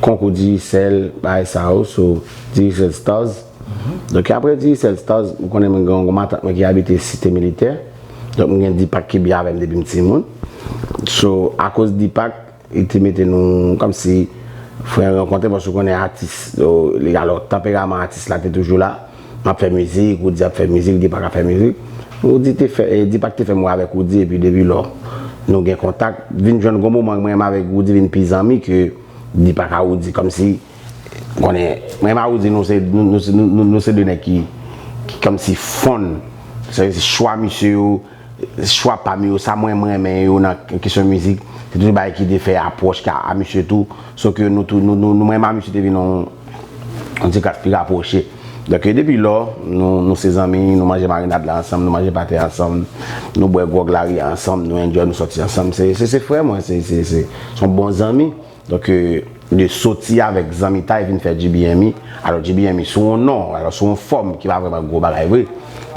konkou Digicel, bagay sa yo, sou Digicel Stars. Donk, apre Digicel Stars, ou konnen mwen gen yon matant mwen ki abite Site Militè. Donk, mwen gen Deepak ki byen avè m depi m timoun. So, akoz Deepak, li te mete nou kòmsi frè rankontre, paske ou konnen atis, li, alò, tanperaman atis la te toujou la. M ap fè mizik, Roody ap fè mizik, Deepak ap fè mizik. Roody te fè, e, Deepak te fè m wè avèk Roody, epi depi lò, nou gen kontak. Vin jwenn gon moman, mwen menm avèk Roody vin pi zanmi ke Deepak a Roody, kòmsi, konnen, mwen menm a Roody, nou se, nou, nou, nou, nou, nou se de nèg ki, ki kòmsi fonn. Se, se chwa misye yo, chwa pa m yo, sa mwen, mwen renmen yo nan kesyon mizik, se toujou bagay ki te fè apwòch ka a misye tou. Sòf ke nou tou, nou, nou, nou, mwen menm a misye te vin yon, yon ti kras pi rapwoche. Donk, depi lò, nou, nou se zanmi, nou manje marinad la ansanm, nou manje pate ansanm, nou bwè gwòg lari a ansanm, nou enjoy, nou sòti ansanm. Se, se, se frè mwen, se, se, se, se yon bon zanmi. Donk, e, de soti avèk zanmitay vin fè G B M, alò G B M se yon non, alò se yon fòm ki pa vrèman gwo bagay vre.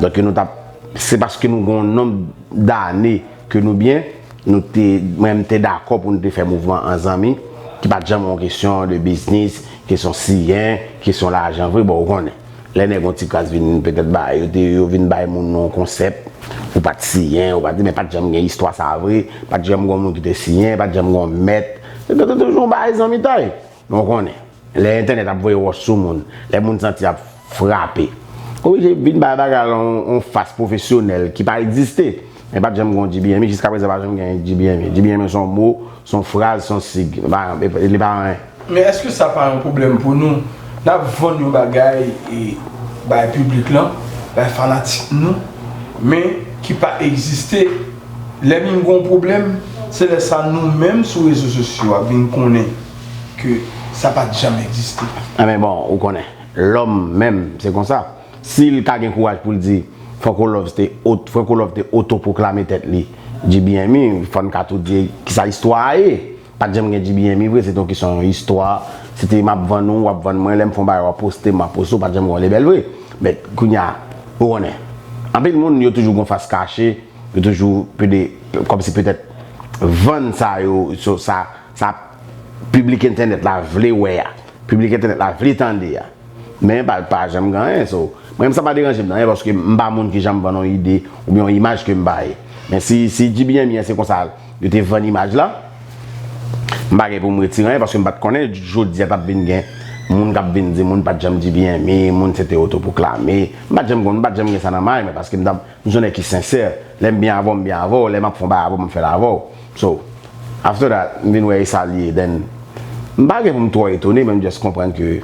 Donk, nou t ap, se paske nou gen yon nonb dane ke nou byen, nou te, mwen m te dakò pou nou te fè mouvman an zanmi, ki pa t janm yon kesyon de biznis, kesyon siyen, kesyon lajan vre, bon, ou konnen. Lè nèg yon ti kras vin petèt ba yo te, yo vin bay moun yon konsèp, ou pa t siyen, ou pa t, men pa t janm gen istwa sa vre, pa t janm gon moun ki te siyen, pa t janm gon mèt. Se te toujou yon bagay zanmitay. Men w konnen, lè entènèt ap voye wòch sou moun, lè moun santi ap frape, oblije vin bay bagay la yon, yon fas pwofesyonèl ki pa egziste. Men pa t janm gon G B M, jiska prezan pa janm gen G B M. G B M se yon mo, se yon fraz, se yon sig. Li pa, li pa anyen. Men èske sa pa yon pwoblèm pou nou? N ap vann yon bagay e bay piblik lan, bay fanatik nou, men ki pa egziste. Lè vin gon pwoblèm, se lè sa nou menm sou rezo sosyo ap vin konnen ke sa pa t janm egziste. Enben bon, ou konnen, lòm menm, se konsa. Si l ka gen kouraj pou l di Franco Love te, Franco Love te otopwoklame tèt li G B M E, fò n ka tou di kisa istwa a ye. Pa t janm gen G B M E vre, se t on kesyon istwa. Se te m ap vann ou, w ap vann mwen, lè m fè on bagay, w ap poste, m ap poste, ou pa t janm gen yon lebèl vre. Men kounye a, ou konnen. Anpil moun, yo toujou gon fas kache, yo toujou pede, kòmsi petèt vann sa yo, so, sa, sa piblik entènèt la vle wè a, piblik entènèt la vle tande a. Men pa, pa janm gen anyen, so, mwen menm sa pa deranje m nan anyen, paske m pa moun ki janm vann yon ide oubyen yon imaj ke m pa ye. Men si, si G B M E an se konsa yo te vann imaj la, m pa gen pou m retire anyen, paske m pa t konnen jodi a t ap vin gen moun k ap vin di moun pa t janm G B M E, moun se te otopwoklame. M pa t janm konn, m pa t janm gen sa nan may mwen, paske m t ap M se yon nèg ki sensè. Lè m byen avè w, m byen avè w. Lè m ap fè yon bagay avè w, m fè l avè w. So, after that, m vin wè e sa l ye, then m pa gen pou m twò etone, men m just konprann ke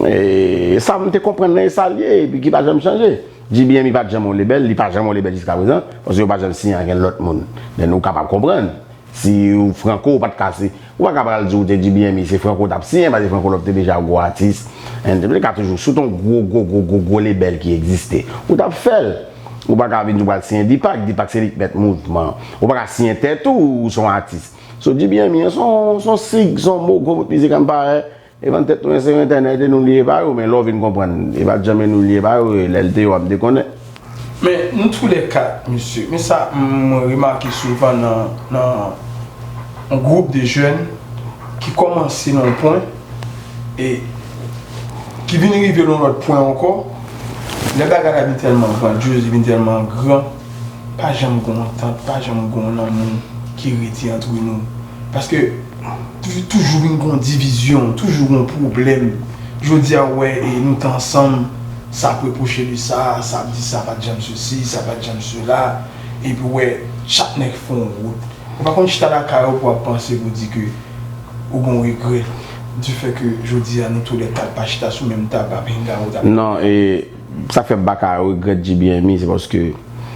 e, sa m te konprann nan e sa l ye, epi ki pa janm chanje. G B M E pa t janm yon lebèl, li pa janm yon lebèl jiska prezan, paske yo pa janm siyen ankenn lòt moun. Then ou kapab konprann. Si ou Franco, ou pa t ka si, ou pa ka pral di ou te G B M E, se Franco t ap siyen, paske Franco Love te deja gwo atis. And li ka toujou sou ton gwo, gwo, gwo, gwo, gwo lebèl ki egziste. Ou t ap fè l. Ou pa ka vin di ou pral siyen Deepak, Deepak se li k mèt mouvman. Ou pa ka siyen tèt ou, ou se yon atis. So, G B M E an, se yon, se yon sig, se yon mo, gwo bout mizik an parèy. E vann tèt nou, se entènèt, e nou li e pa yo, men lè w vin konprann, e pa t janm e nou li e pa yo, e lè l te yo a, m te konnen. Men, nou toulèkat, mesye, men sa, m, mwen remake souvan nan, nan yon gwoup de jèn ki kòmanse nan yon pwen, e ki vin rive nan yon lòt pwen ankò, lè bagay la vin tèlman grandyoz, li vin tèlman gran, pa janm gen yon antant, pa janm gen yon lanmou ki rete antre nou. Paske toujou, toujou vin gen yon divizyon, toujou gen yon pwoblèm. Jodi a, w wè, e, nou t ansanm, sa ap repwoche li sa, sa ap di sa pa t janm sesi, sa pa t janm sela, epi w wè, chak nèg fè yon wout. Ou pa konn chita lakay ou pou w ap panse pou w di ke ou gen yon regrè du fait que jodi a nou toulèkat pa chita sou menm tab ap hang out ap. Non, e sa k fè m pa ka regrèt G B M E, se paske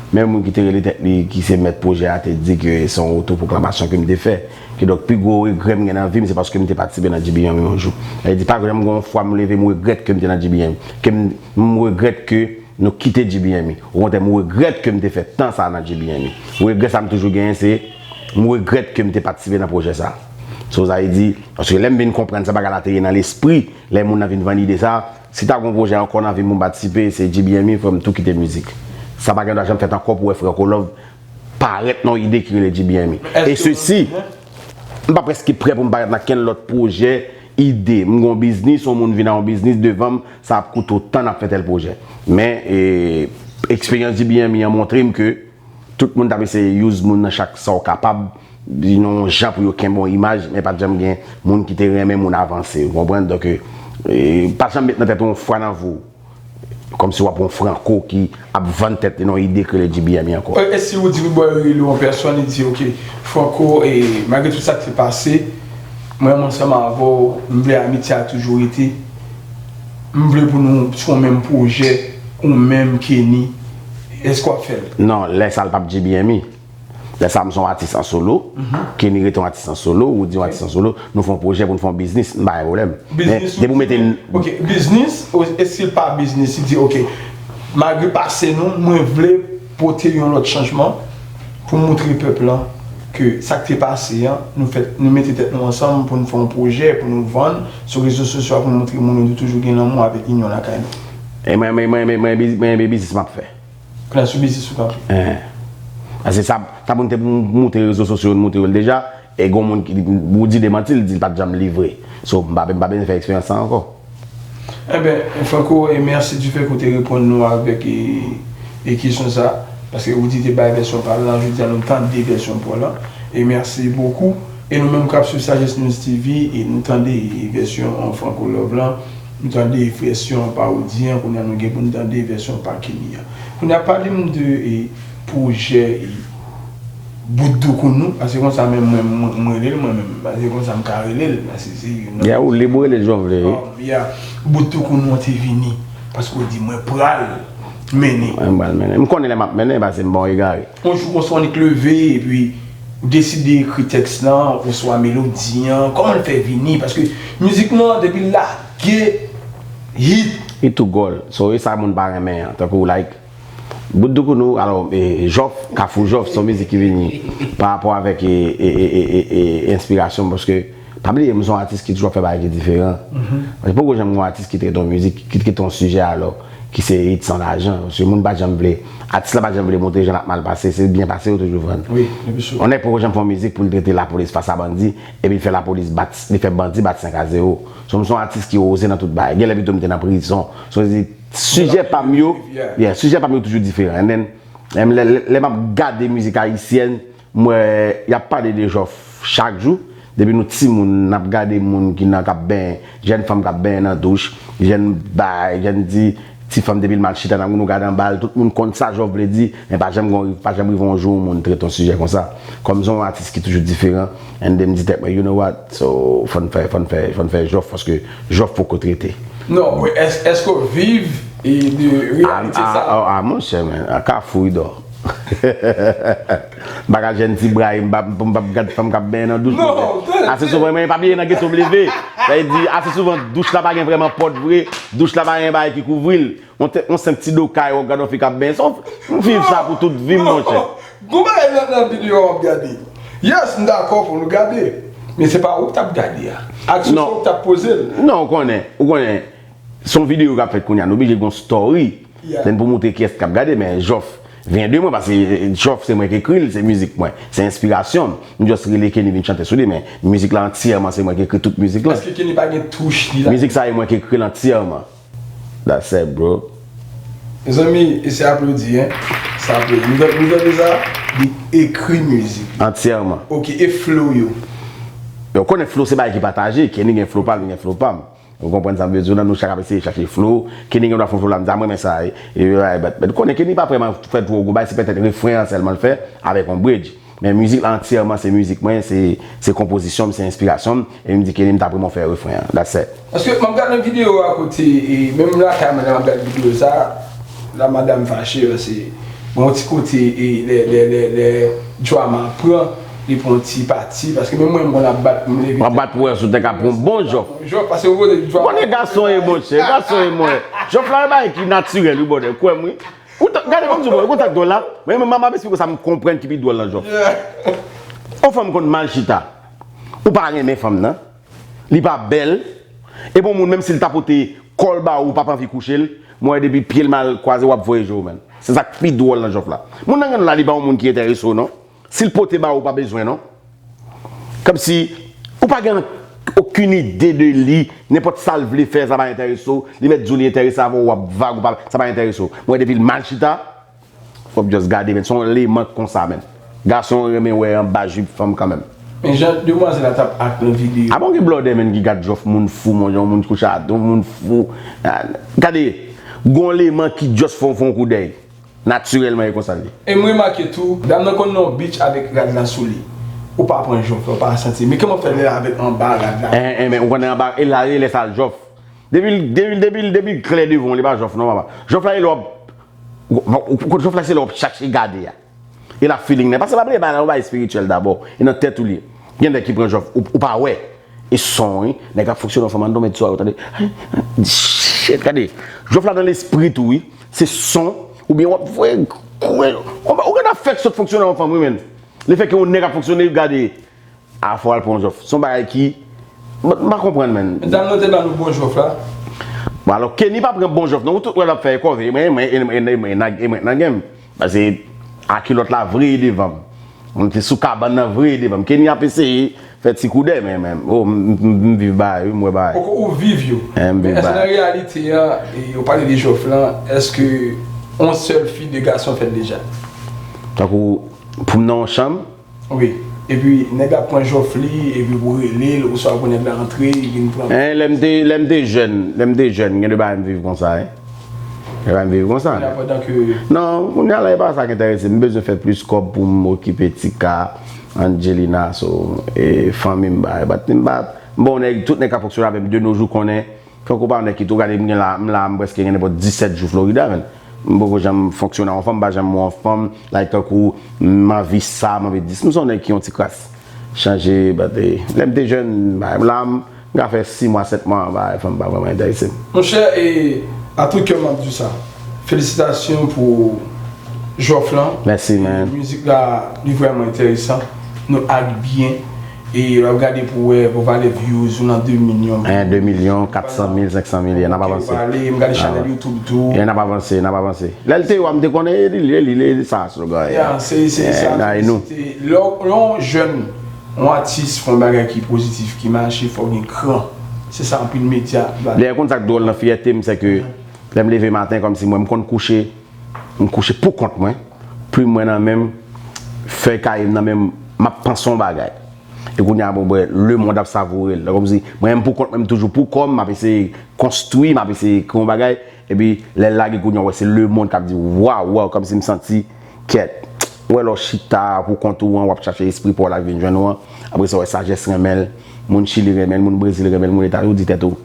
menm moun ki te rele tèt li, ki se mèt pwojè a, te di ke se yon otopwoklamasyon ke m te fè. Kidonk, pi gwo regrè m gen nan vi m, se paske m te patisipe nan G B M E yon jou. Sa vle di, pa janm gen yon fwa m leve, m regrèt ke m te nan G B M E. Ke m, m regrèt ke nou kite G B M E. Okontrè, m regrèt ke m te fè tan sa a nan G B M E. Regrè sa m toujou genyen, se m regrèt ke m te patisipe nan pwojè sa a. So, sa vle di, paske lè m vin konprann sa bagay la te ye nan lespri, lè moun nan vin vann ide sa a, si ta gen yon pwojè ankò nan vi m pou m patisipe, se G B M E, frè m, tou kite mizik. Sa pa gen dwa janm fèt ankò pou w wè Franco Love parèt nan yon ide ki rele G B M E. E sesi, m pa prèske prè pou m parèt nan kenn lòt pwojè, ide. M gen yon biznis, yon moun vin ak yon biznis devan m, sa ap koute w tan n ap fè tèl pwojè. Men, e, eksperyans G B M E an montre m ke tout moun t ap eseye use moun nan chak sa w kapab, nan yon jan pou yo kenbe yon imaj, men pa t janm gen moun ki te renmen moun avanse, ou konprann? Donk, e, e, pa t janm met nan tèt ou yon fwa nan vi w, kòmsi w ap yon Franco ki ap vann tèt li nan yon ide ki rele G B M E ankò. E, e si ou di bò yo rele yon pèsòn, li di, "Ok, Franco, e, malgre tout sa k te pase, mwen menm ansanm avè w, m vle amitye a toujou rete, m vle pou nou sou yon menm pwojè, ou menm, Kenny," èske w ap fè l? Non, lè sa l p ap G B M E. Lè sa a, m se yon atis an solo. Kenny rete yon atis an solo, Roody yon atis an solo. Nou fè yon pwojè pou n fè yon biznis, m pa gen pwoblèm. Men, depi w mete. Ok, biznis, èske l pa biznis, li di, ok, malgre pase nou, mwen vle pote yon lòt chanjman pou montre pèp lan ke sa k te pase an, nou fè, nou mete tèt nou ansanm pou n fè yon pwojè, pou nou vann sou rezo sosyo a, pou n montre moun yo nou toujou gen lanmou avèk inyon lakay nou. E mwen, mwen, mwen, mwen, mwen, mwen, mwen, biznis m ap fè. Klas sou biznis ou kanpe. Paske sa, ta pou n te pou moutre rezo sosyo, nou moutre yo l deja, e gon moun ki, Roody demanti l, di l pa t janm livre. So, m pa, m pa bezwen fè eksperyans sa ankò. Enben, Franco, e mèsi du fait ke w te reponn nou avèk, e, e kesyon sa, paske Roody te bay vèsyon pa l lan, jodi a nou tande vèsyon pa w lan. E mèsi bokou. E nou menm k ap swiv Sagesse News T V, e nou tande vèsyon Franco Love lan, nou tande vèsyon pa Roody an, kounye a nou gen pou n tande vèsyon pa Kenny an. Kounye a pale m de, e, pwojè, e, Bout Doukounou, paske konsa menm mwen, mwen, mwen rele l mwen menm, paske konsa m ka rele l, paske se, non. Ya, ou lib ou rele l jan w vle, wi. Um, ya, Bout Doukounou an te vini, paske w di mwen pral mennen. Mwen pral mennen. M konnen lè m ap mennen, paske m pa yon egare. Yon jou konsa w annik leve, epi ou deside ekri tèks lan, oswa melodi an, kòman l fè vini, paske mizik nou an, depi l lage, hit. Hit ou gòl. So, e sa moun pa renmen an, tankou, like, Bout Doukounou, alò, e, Jòf, Kafou Jòf, se yon mizik ki vini pa rapò avèk e, e, e, e, e, e enspirasyon m, paske, pa bliye, m se yon atis ki toujou ap fè bagay ki diferan. Paske poko janm gen yon atis ki trete yon mizik, ki trete yon sijè, alò, ki se hit san lajan. Paske moun pa janm vle, atis la pa janm vle montre jan l ap mal pase, se byen pase yo toujou vann. Wi, epi sou. Yon nèg poko janm fè yon mizik pou l trete lapolis fas a bandi, epi l fè lapolis bat, li fè bandi bat senk a zewo. So, m se yon atis ki oze nan tout bagay. Genlè pito m te nan prizon. So, se di, sijè pa m yo, yeah, sijè pa m yo toujou diferan. And then, em, lè, lè, lè m ap gade mizik ayisyèn, m wè y ap pale de Jòf chak jou. Depi nou timoun, n ap gade moun ki nan, k ap benyen, jèn fanm k ap benyen nan douch, jèn bay, jèn di, ti fanm depi l mal chita nan nou gade anba l, tout moun konn sa Jòf vle di, men pa janm gon, pa janm rive yon jou yon moun trete yon sijè konsa. Kòm m se yon atis ki toujou diferan, and then m di tèt mwen, you know what, so, fò n fè, fò n fè, fò n fè Jòf, paske Jòf poko trete. Non, men èske, èske w viv e de reyalite sa? A, a, a, monchè, men, a Kafou, wi, dò. M pa ka jwenn ti bra, m pa, m p ap gad fanm k ap benyen nan douch. Non, ase souvan, men pa bliye nan geto m leve. Sa vle di, ase souvan, douch la pa gen vrèman pòt vre. Douch la pa gen bagay ki kouvri l. Yon te-, yon senp ti do kay, w ap gade yon fi k ap benyen. Se yon, m viv sa pou tout vi m, monchè. Gon bagay nan, nan videyo w ap gade. Yes, m dakò pou nou gade. Men se pa ou k t ap gade a. Aksyon sa ou k t ap poze l. Non, ou konnen, ou konnen. Se yon videyo k ap fèt kounye a. Nou oblije gon story. Yeah. Then pou montre kiyès k ap gade, men Jòf vyen de mwen, paske Jòf se mwen ki ekri l, se mizik mwen. Se enspirasyon m. M just rele Kenny vin chante sou li, men mizik la antyèman se mwen ki ekri tout mizik la. Èske Kenny pa gen touch li la? Mizik sa e mwen ki ekri l antyèman. That's it, bro. Mezanmi, e se aplodi, hein? Se aplodi. Nou tande, nou tande sa? Li ekri mizik. Antyèman. Ok, e flow yo? Yo konnen flow se bagay ki pataje. Kenny gen flow pa l, m gen flow pa m. Ou konprann sa m vle di w, nan nou chak ap eseye chache flow. Kenny gen dwa fè yon flow la, m di, a, mwen renmen sa, e, e, e, but, but konnen Kenny pa vrèman fè twò gwo bagay, se petèt refren an sèlman l fè, avèk yon bridge. Men mizik la antyèman se mizik mwen, se, se konpozisyon m, se enspirasyon m, e m di Kenny m t ap renmen w fè refren an. That's it. Paske m ap gade nan videyo a kote, e, menm lakay mwen, lè m ap gade videyo sa, la madanm fache, se bon ti kote, e, lè, lè, lè, lè drama pran, li pran ti pati, paske menm mwen, m konn ap bat, m leve. W ap bat pou wè si w te ka pran yon bon Jòf. Jòf, paske ou konnen drama. Konnen gason e monchè, gason e mwen. Jòf la, e bagay ki natirèl, wi, bòdè, kwè m, wi. Ou ta-, gade, ban m di w, bon, kontak dwòl la, mwen, mwen, m ap esplike w sa m konprann ki pi dwòl nan Jòf. Yeah. Yon fanm konn mal chita. Ou pa renmen fanm nan. Li pa bèl. Epi yon moun, menm si l ta pote kò l ba ou, ou p ap anvi kouche l. Mwen, depi pye l mal kwaze, w ap voye je w, menn. Se sa k pi dwòl nan Jòf la. Moun nan grenn la, li pa yon moun ki enterese w, non. Si l pote ba ou, ou pa bezwen, non. Kòmsi, ou pa gen okenn ide de li, nenpòt sa l vle fè, sa pa enterese w. Li mèt di w li enterese avè w, w ap vag, ou pa, sa pa enterese w. Mwen, depi l mal chita, w ap just gade, men se yon leman k konsa, menn. Gason renmen wè anba jip fanm kanmenm. Men jan demwazèl la t ap act nan videyo. A bon, gen blòdè, menn, ki gad Jòf, moun fou, mon, yon moun kouche atè, yon moun fou. Ah, gade, gon leman ki just fè w fè yon koudèy. Natirèlman, e konsa l ye. E m remake tou, dam nan konn nan yon beach avèk rad la sou li. Ou pa pran Jòf la, ou pa santi. Men kòman w fè lè avèk anba rad la? Eh, eh, men ou konnen anba, e la, e lè sa l Jòf. Depi l, depi l, depi l, depi l klè devan w, li pa Jòf non, papa. Jòf la, e lè w ap, ou, ou, ou, Jòf la, se lè w ap chache gade a. E la feeling nan. Paske pa bliye, bagay la, yon bagay espirityèl dabò. E nan tèt ou li ye. Gen nèg ki pran Jòf, ou, ou pa wè. E son, wi. Nèg ap fonksyone ansanm, ann dòmi sou yo, tande. Shit, gade. Jòf la nan lespri tou, wi. Se son, oubyen w ap voye, ou, ou gade afèk sot fonksyone ansanm, wi, menn. Lefètke yon nèg ap fonksyone, gade. A, fò w al pran yon Jòf. Se yon bagay ki, m, m pa konprann, menn. Dam nan te ban nou bon Jòf la. Bon, alò, Kenny pa pran bon Jòf, non. Ou tout wè l ap fè kòve. Mwen, mwen, e, e, e, e, e, e, nan gen m. Paske a kilòt la vre devan m. Mwen te sou kabann nan vre devan m. Kenny ap eseye fè ti koudèy, men, men, oh, m, m, m, m viv bagay, wi, m wè bagay. Poko ou viv yo. Eh, m viv bagay. Men èske nan reyalite a, e, ou pale de Jòf lan, èske yon sèl fi, de gason fèt deja? Tankou, pou m nan yon chanm, wi. Epi nèg la pran Jòf li, epi pou rele l, oswa pou nèg la antre, li vin pran. Eh, lè m te, lè m te jèn, lè m te jèn, gen de bagay m viv konsa, wi. Gen de bagay m viv konsa. Kounye a pandan ke. Non, kounye a la, e pa sa k enterese m. M bezwen fè plis kòb pou m okipe Tika, Angelina, so, e fanmi m, bagay. But m pa, m pa yon nèg, tout nèg k ap fonksyone avè m de nos jours konnen Tankou pa yon nèg ki tou gade m gen la, m la, m prèske gen nenpòt disèt jou Florida, menn. M poko janm fonksyone ak yon fanm, m pa janm wè yon fanm, like, tankou m anvi sa, m anvi dis. M se yon nèg ki yon ti kras chanje, but, eh, lè m te jèn, m la, m ka fè sis mwa, sèt mwa, ba, fanm pa vrèman enterese m. Monchè, e, a tout kè m ap di w sa. Felisitasyon pou Jòf lan. Mèsi, man. Mizik la, li vrèman enteresan. Nou ak byen. E w ap gade pou wè, pou valè views ou nan de milyon. En, de milyon, kat san mil, senk san mil, yeah, n ap avanse. Pale, m gade chanèl YouTube tou. Yeah, n ap avanse, n ap avanse. Lè l te yo a, m te konnen, li, li, li, li, sa slogan. Yeah, se, se sa. Nan nou. Lè w yon jèn, yon atis fè yon bagay ki pozitif, ki mache, fò w gen kran. Se sa anpil medya. Dayè, konn sa k dwòl nan fyète m, se ke lè m leve maten, kòmsi mwen, m konn kouche, m kouche pou kont mwen, plim mwen nan men m, fèy kaye m nan men m, m ap panse yon bagay. E kounye a, bon, bwè, lemonn ap savoure l. Kòmsi, mwen menm pou kont mwen, m toujou pou kò m, m ap eseye konstwi, m ap eseye kreye yon bagay. Epi, lè l lage kounye a, w wè, se lemonn k ap di, waw, waw, kòmsi m santi, kèt. Ou wè, lè w chita pou kont ou an, w ap chache espri pa w la k vin jwenn ou an. Apre sa, w wè, sajès renmen l. Moun Chili renmen l, moun Brezil renmen l, moun Etazini, ou di tèt ou,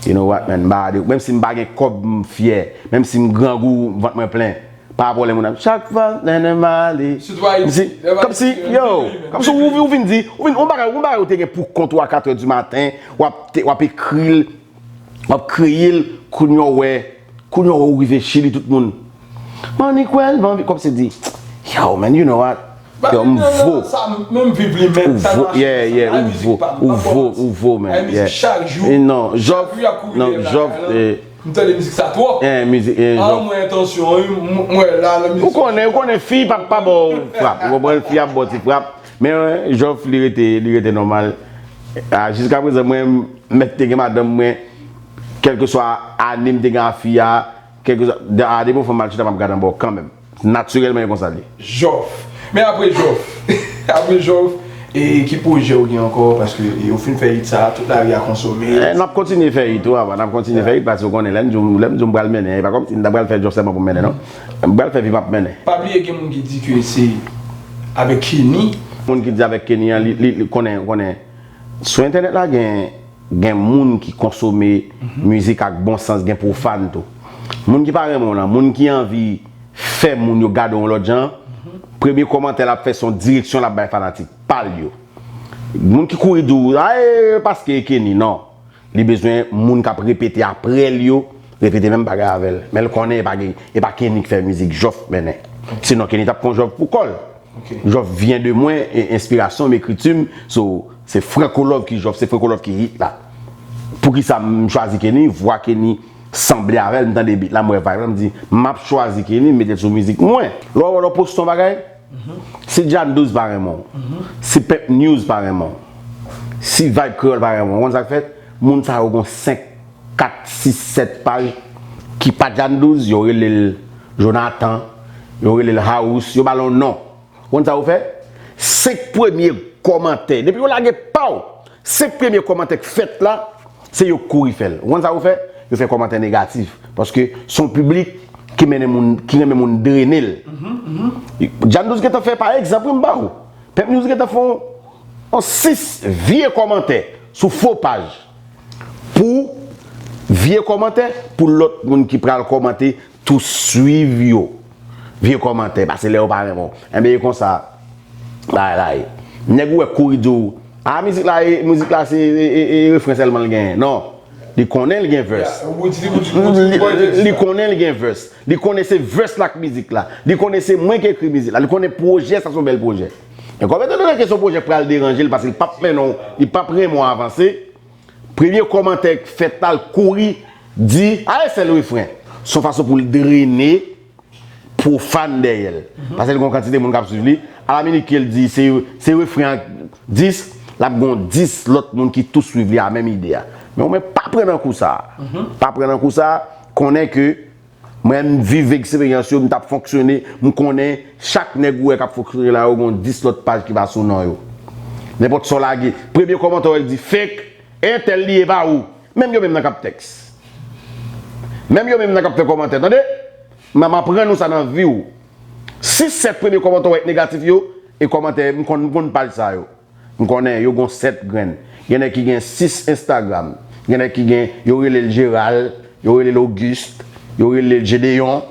you know what, man, m pa de, menm si m pa gen kòb, m fyè. Menm si m grangou, vant mwen plen. Pa rapò lè moun ap chak fwa lè n ale. Sitou Ayiti. Kòmsi, yo, kòmsi ou, ou vin di, ou vin, yon bagay, yon bagay ou te gen pou kont ou a katrè di maten, w ap, te- w ap ekri l, w ap kreye l, kounye a w wè, kounye a w wè ou rive Chili, tout moun. Mannikwèl, manvi, kòmsi di, yo, man, you know what? Yo, m vo. Sa menm viv li menm, Ou sa vo, mache, yeah, sa. Yeah, Ay, ou mizik vo, pa m, ou pa vo, bon. Ou vo, man, Ay, mizik yeah. Chak jou. Eh, non, Jòf, Chak jou y ap kouri non, dèyè Jòf, lakay lan. eh, M tande mizik sa twòp. Eh, mizik, eh, Ah, Jòf. mwen entansyon, wi, m- mwen la nan mizik. Ou konnen, ou konnen fi p ap pa ba w frap. Ou konprann, fi ap ba w ti frap. Men, eh, Jòf, li rete, li rete nòmal. Ah, jiska prezan, mwen, m mèt te gen madanm mwen, kèlkeswa ane m te gen a fi a, kèlkeswa, de, a, depi yon fanm mal chita, m ap gade anba w kanmenm. Natirèlman, e konsa l ye. Jòf. Men apre Jòf, apre Jòf, e ki pwojè ou gen ankò? Paske e, ou fin fè hit sa, tout lari a konsome. Eh, n ap kontinye fè hit, wi, papa, n ap kontinye fè hit, paske ou konnen, lè m di w, lè m di w m pral mennen, e pa kòmsi m ta pral fè Jòf sèlman pou m mennen, non. M pral fè vi m ap mennen. Pa bliye gen moun ki di ke se avèk Kenny. Moun ki di avèk Kenny an, li, li, li konnen, konnen. Sou entènèt la, gen, gen moun ki konsome mizik ak bon sans, gen pwofàn tou. Moun ki pa renmen w lan, moun ki anvi fè moun yo gade w yon lòt jan, premye kòmantè l ap fè se yon direksyon l ap bay fanatik pa l yo. Moun ki kouri di w, a, e, paske e Kenny, non. Li bezwen moun k ap repete apre l yo, repete menm bagay avè l. Men l konnen e pa gen, e pa Kenny k fè mizik, Jòf mennen. Sinon Kenny t ap pran Jòf pou kò l. Ok. Jòf vyen de mwen, e enspirasyon m, ekriti m. So, se Franco Love ki Jòf, se Franco Love ki hit la. Poukisa m chwazi Kenny? Vwa Kenny sanble avè l, m tande beat la, m wè vibe la, m di, m ap chwazi Kenny, m mete l sou mizik mwen. Lè w, lè w poste yon bagay, si Jan Douz pa renmen w, si Pep News pa renmen w, si Vibe Kreyòl pa renmen w, ou konn sa k fèt? Moun sa yo gon senk, kat, sis, sèt paj ki pa Jan Douz, yo rele l Jonathan, yo rele l House, yo ba l yon non. Ou konn sa yo fè? Senk premye kòmantè, depi yo lage pa w, senk premye kòmantè k fèt la, se yo k kouri fè l. Ou konn sa yo fè? Yo fè kòmantè negatif. Paske se yon piblik ki mennen moun, ki renmen moun drene l. Jan Douz gentan fè, pa egzanp, wi, m ba ou. Pep News gentan fè yon, yon sis vye kòmantè sou fo paj. Pou vye kòmantè, pou lòt moun ki pral kòmante tou swiv yo. Vye kòmantè, pase lè yo pa renmen w. Enben, e konsa bagay la ye. Nèg ou wè kouri di w, a, mizik la, e, mizik la se e, e, e refren sèlman l genyen. Non. Li konnen l gen verse. Ou di, ou di, ou di, ou di, Li, li konnen l gen verse. Li konnen se verse la k mizik la. Li konnen se mwen ki ekri mizik la. Li konnen pwojè sa se yon bèl pwojè. Men kòm etandone ke se yon pwojè k pral deranje l, paske li p ap mennen w, li p ap renmen w avanse, premye kòmantè k fèt la, l kouri di, a, e sèl refren. Se yon fason pou l drene pwofàn dèyè l. Paske li gon kantite moun k ap swiv li. A la minit ke l di, se, se refren an dis, l ap gon dis lòt moun ki tou swiv li a menm ide a. Men ou menm pa pran nan kou sa a. Pa pran nan kou sa a, konnen ke mwen, m viv eksperyans yo, m t ap fonksyone, m konnen chak nèg ou wè k ap fonksyone la, yo gon dis lòt paj ki pa sou non yo. Nenpòt sa w lage, premye kòmantè w wè l di fake, entèl li ye pa ou. Menm yo menm nan k ap tèks. Menm yo menm nan k ap fè kòmantè, tande? M, m aprann ou sa nan vi w. Sis, sèt premye kòmantè w wè k negatif yo, e kòmantè, m konn, m konn paj sa yo. M konnen yo gon sèt grenn. Gen nèg ki gen sis Instagram. Gen nèg ki gen, yo rele l Gérald, yo rele l Auguste, yo rele l Gédéon.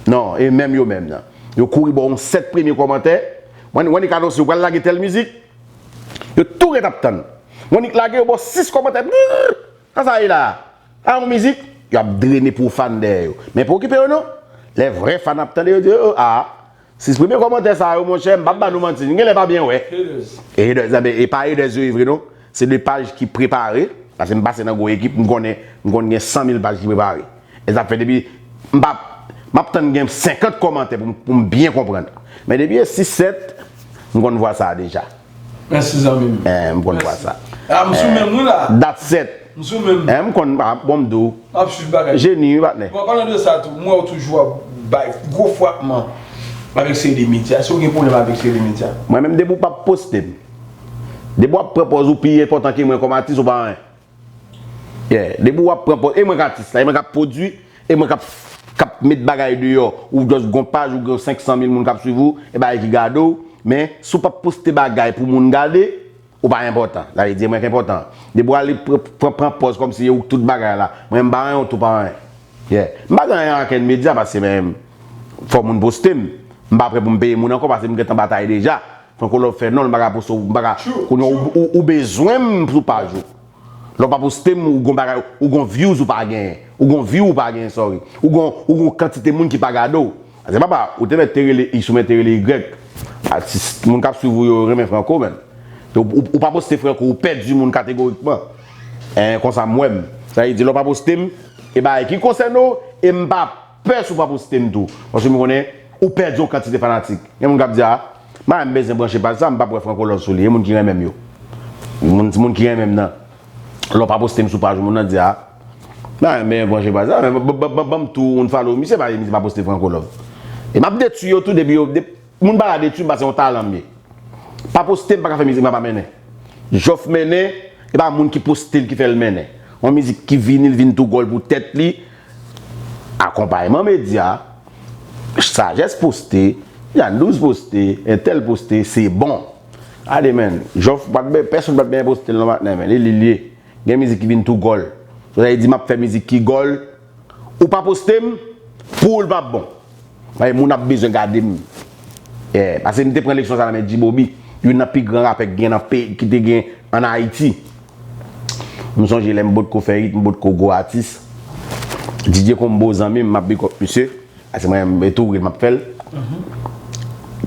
Non, e menm yo menm nan. Yo kouri ba w yon sèt premye kòmantè. Mwen, mwen ki anonse yo pral lage tèl mizik. Yo tou ret ap tann. Mwen ki lage yo ba w sis kòmantè. Brrr! Sa sa ye la? A yon mizik, y ap drene pwofàn dèyè yo. Men pa okipe yo non. Lè vrè fan ap tande yo di, o, a, Sis premye kòmantè sa yo, monchè, m p ap ba nou manti, n genlè pa byen wè. Haters. E haters, e pa haters yo ye vre non. Se de paj ki prepare, paske m pase nan gwo ekip, m konnen, m konn gen san mil paj ki prepare. E sa fè depi, m p ap, m ap tann gen senkant kòmantè pou m, pou m byen konprann. Men depi e sis sèt, m konn vwa sa a deja. Mèsi zanmi m. Eh, m konn vwa sa. Ah, m sou menm wi la. Dat sèt. M sou menm. Eh, m konn, ah, bon, m di w. M ap swiv bagay. Jeni wi, patnè. Bon, an palan de sa tou, m wè w toujou ap bay gwo frapman avèk seri de medya. Èske w gen pwoblèm avèk seri de medya? Mwen menm, depi w p ap poste m, depi w ap pran pòz ou pi enpòtan ke mwen kòm atis, ou pa anyen. Yeah, depi w ap pran pòz, e mwen k atis la, e mwen k ap pwodui, e mwen k ap, k ap met bagay deyò, ou just gon paj, ou gen senk san mil moun k ap swiv ou, e bagay ki gade w, men si w p ap poste bagay pou moun gade, ou pa enpòtan. Sa vle di, e mwen k enpòtan. Depi w ale pran, pran, pran pòz kòmsi e ou k tout bagay la, mwen m pa anyen, ou tou pa anyen. Yeah. M pa gen anyen ak ankenn medya, paske men, fò moun poste m. M pa prè pou m peye moun ankò, paske m gentan batay deja. Franco Love fè non l, m pa ka poste w, m pa ka, kounye a ou, ou, ou bezwen m sou paj ou. Lè w pa poste m, ou gon bagay, ou gon views ou pa genyen. Ou gon view ou pa genyen, sorry. Ou gon, ou gon kantite moun ki pa gade w. Paske papa, ou te mèt te rele X, ou mèt te rele Y. Atis, moun k ap swiv ou yo renmen Franco, menn. Ou, ou, ou pa poste Franco, ou pèdi moun kategorikman. En, konsa m wè m. Sa vle di, lè w pa poste m, e bagay ki konsène w, e m pa pè si w pa poste m tou. Paske m konnen, ou pèdi yon kantite fanatik. Gen moun k ap di, a, m pa menm bezwen branche paj sa, m p ap wè Franco Love sou li. E moun ki renmen m yo. Moun, moun ki renmen m nan. Lè w pa poste m sou paj ou, moun nan di, a, m pa menm bezwen branche paj sa, men ban, ban, ban, ban m tou unfollow misye, paske misye pa poste Franco Love. E m ap detwi yo tou depi yo, de, moun pa ka detwi m, paske se yon talan m ye. Pa poste m, pa ka fè mizik m pa mennen. Jòf mennen, e pa moun ki poste l ki fè l mennen. Yon mizik ki vini, l vin tou gòl pou tèt li. Akonpayman medya, Sajès poste, Yann Douze poste, entèl poste, se bon. Gade, menn, Jòf, pa t bè-, pèsonn pa t bezwen poste l non, patnè, menn, e li l ye. Gen mizik ki vin tou gòl. Sa vle di, m ap fè mizik ki gòl, ou pa poste m, pou ou l p ap bon. Paske moun ap bezwen gade m. Eh, paske m te pran leksyon sa nan men G-Bobby, youn nan pi gran rapè ki gen nan peyi, ki te gen ann Ayiti. M sonje lè m potko fè hit, m potko gwo atis. Didier Combo zanmi m, m ap big up misye. Paske mwen menm, e tou ri m ap fè l.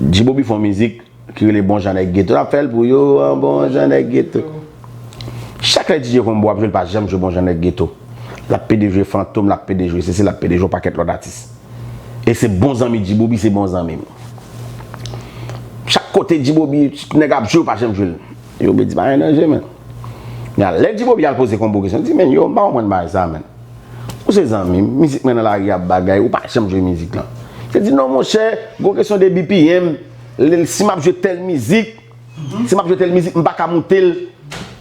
G-Bobby fè yon mizik ki rele Bon Jan Nèg Geto. L ap fè l pou yo, an Bon Jan Nèg Geto. Chak lè Didier Combo ap jwe, l pa janm jwe Bon Jan Nèg Geto. L ap pede jwe Fantom, l ap pede jwe Sese, l ap pede jwe yon pakèt lòt atis. E se bon zanmi G-Bobby, se bon zanmi m. Chak kote G-Bobby, nèg ap jwe, yo pa janm jwe l. Yo be di, pa gen danje, menn. Men lè G-Bobby al poze Combo kesyon, di, menn, yo, m pa konprann bagay sa, menn. Ou se zanmi m, mizik mwen nan lari ap bagay, ou pa janm jwe mizik lan. Li di, non, monchè, gon kesyon de B P M, lè, si m ap jwe tèl mizik, si m ap jwe tèl mizik, m pa ka moute l,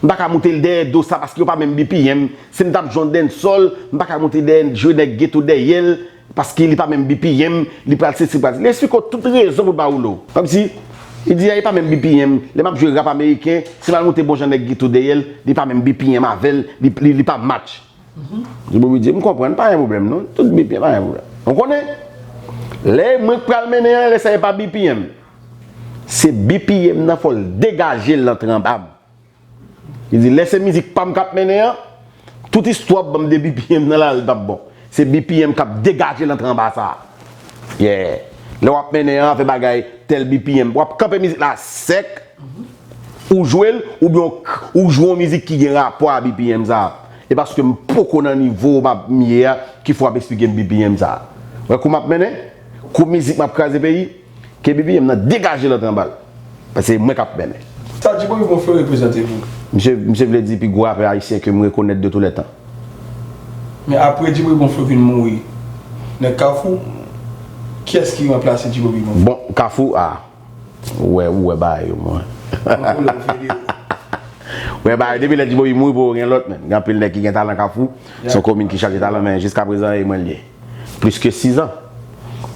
m pa ka moute l dèyè do sa, paske yo pa menm B P M. Si m t ap jwe yon dancehall, m pa ka moute dèyè, jwe nèg geto dèyè l, paske li pa menm B P M, li pral sesi, li pral. Li eksplike w tout rezon pou l pa woule w. Kòmsi, li di, a, li pa menm B P M, lè m ap jwe rap ameriken, si m al moute Bon Jan Nèg Geto dèyè l, li pa menm B P M avè l, li, li, li pa match. Di Bobby di, m konprann, pa gen pwoblèm non, tout B P M pa gen pwoblèm. Ou konnen, lè mwen k pral mennen an, lè sa e pa B P M. Se B P M nan fò l degaje l nan tranba m. Li di, lè se mizik pa m k ap mennen an, tout istwa w ap ban m de B P M nan la, l p ap bon. Se B P M k ap degaje l nan tranba sa. Yeah. Lè w ap mennen an, fè bagay tèl B P M. W ap kanpe mizik la sèk, ou jwe l, oubyen w, ou jwe yon mizik ki gen rapò a B P M sa. E paske m poko nan nivo m ap, m ye a, ki fè w ap eksplike m B P M sa. Wè kou m ap mennen, kou mizik m ap kraze peyi, ke B P M nan degaje l antre anba l. Paske se mwen k ap mennen. Sa Djibobi Bon Flo reprezante pou ou? Misye, misye vle di pi gwo rapè ayisyen ke m rekonèt de tou lè tan. Men apre Djibobi Bon Flo vin mouri, nèg Kafou, kiyès ki ranplase Djibobi Bon Flo? Bon, Kafou, a. Ou wè, ou wè bagay yo, mwen. Bon, pou lè ou fede yo. Ou wè bagay, depi lè Djibobi mouri, poko gen lòt, menn. Gen anpil nèg ki gen talan Kafou. Se yon komin ki chaje talan, men jiskaprezan, e mwen l ye. Plis ke sis an.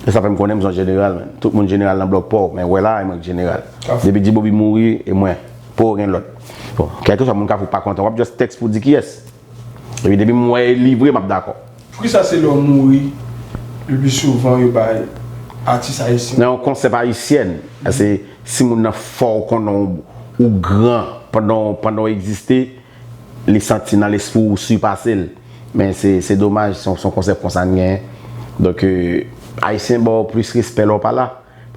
E sa fè m konnen m se yon jeneral, menn. Tout moun jeneral nan blòk pa w, men wè la, e mwen k jeneral. Depi Djibobi mouri, e mwen. Poko gen lòt. Bon, kèlkeswa moun Kafou pa kontan, w ap just tèks pou di kiyès. Epi depi m wè e livre, m ap dakò. Poukisa se lè w mouri, le pli souvan yo bay atis ayisyen? Nan yon konsèp ayisyèn, se si moun nan fò, ou konnen w, ou gran, pandan, pandan w egziste, li santi nan lespri w sipase l. Men se, se domaj, se yon, se yon konsèp konsa n genyen. Donk, e, ayisyen ba w plis respè lè w pa la.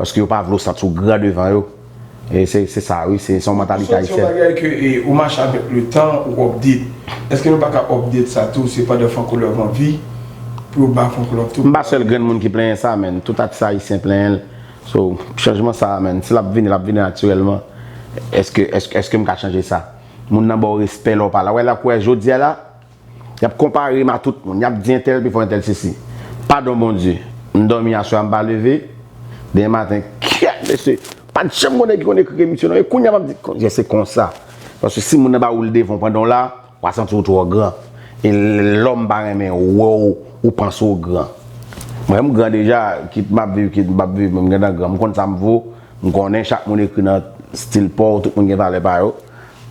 Paske yo pa vle w santi w gran devan yo. E se, se sa, wi, se, se yon mantalite ayisyèn. Ou soti yon bagay ke, e, ou mache avèk le tan, ou update. Èske nou pa ka update sa tou? Se pandan Franco Love anvi pou yo ba Franco Love tou. M pa sèl grenn moun ki plenyen sa, men tout atis ayisyen plenyen l. So, chanjman sa a, men, si l ap vini, l ap vini natirèlman. Èske, èske, èske m ka chanje sa? Moun nan ba w respè lè w pa la. Wè la, kwè, jodi a la, y ap konpare m a tout moun. Y ap di entèl pi fò entèl sesi. Padon Bondye. M dòmi aswè a, m pa leve. Demen maten, kyèt, mesye. Pa t janm konnen ki konn ekri emisyon non. E kounye a m ap di, Bondye, se konsa. Paske si moun nan ba ou l devan w pandan w la, w a santi w twò gran. E lòm pa renmen wè w, ou panse w gran. Mwen, m gran deja, kit m ap viv, kit m p ap viv, men m gentan gran. M konn sa m vo, m konnen chak moun ekri nan stil pa w, tout moun gen valè pa yo.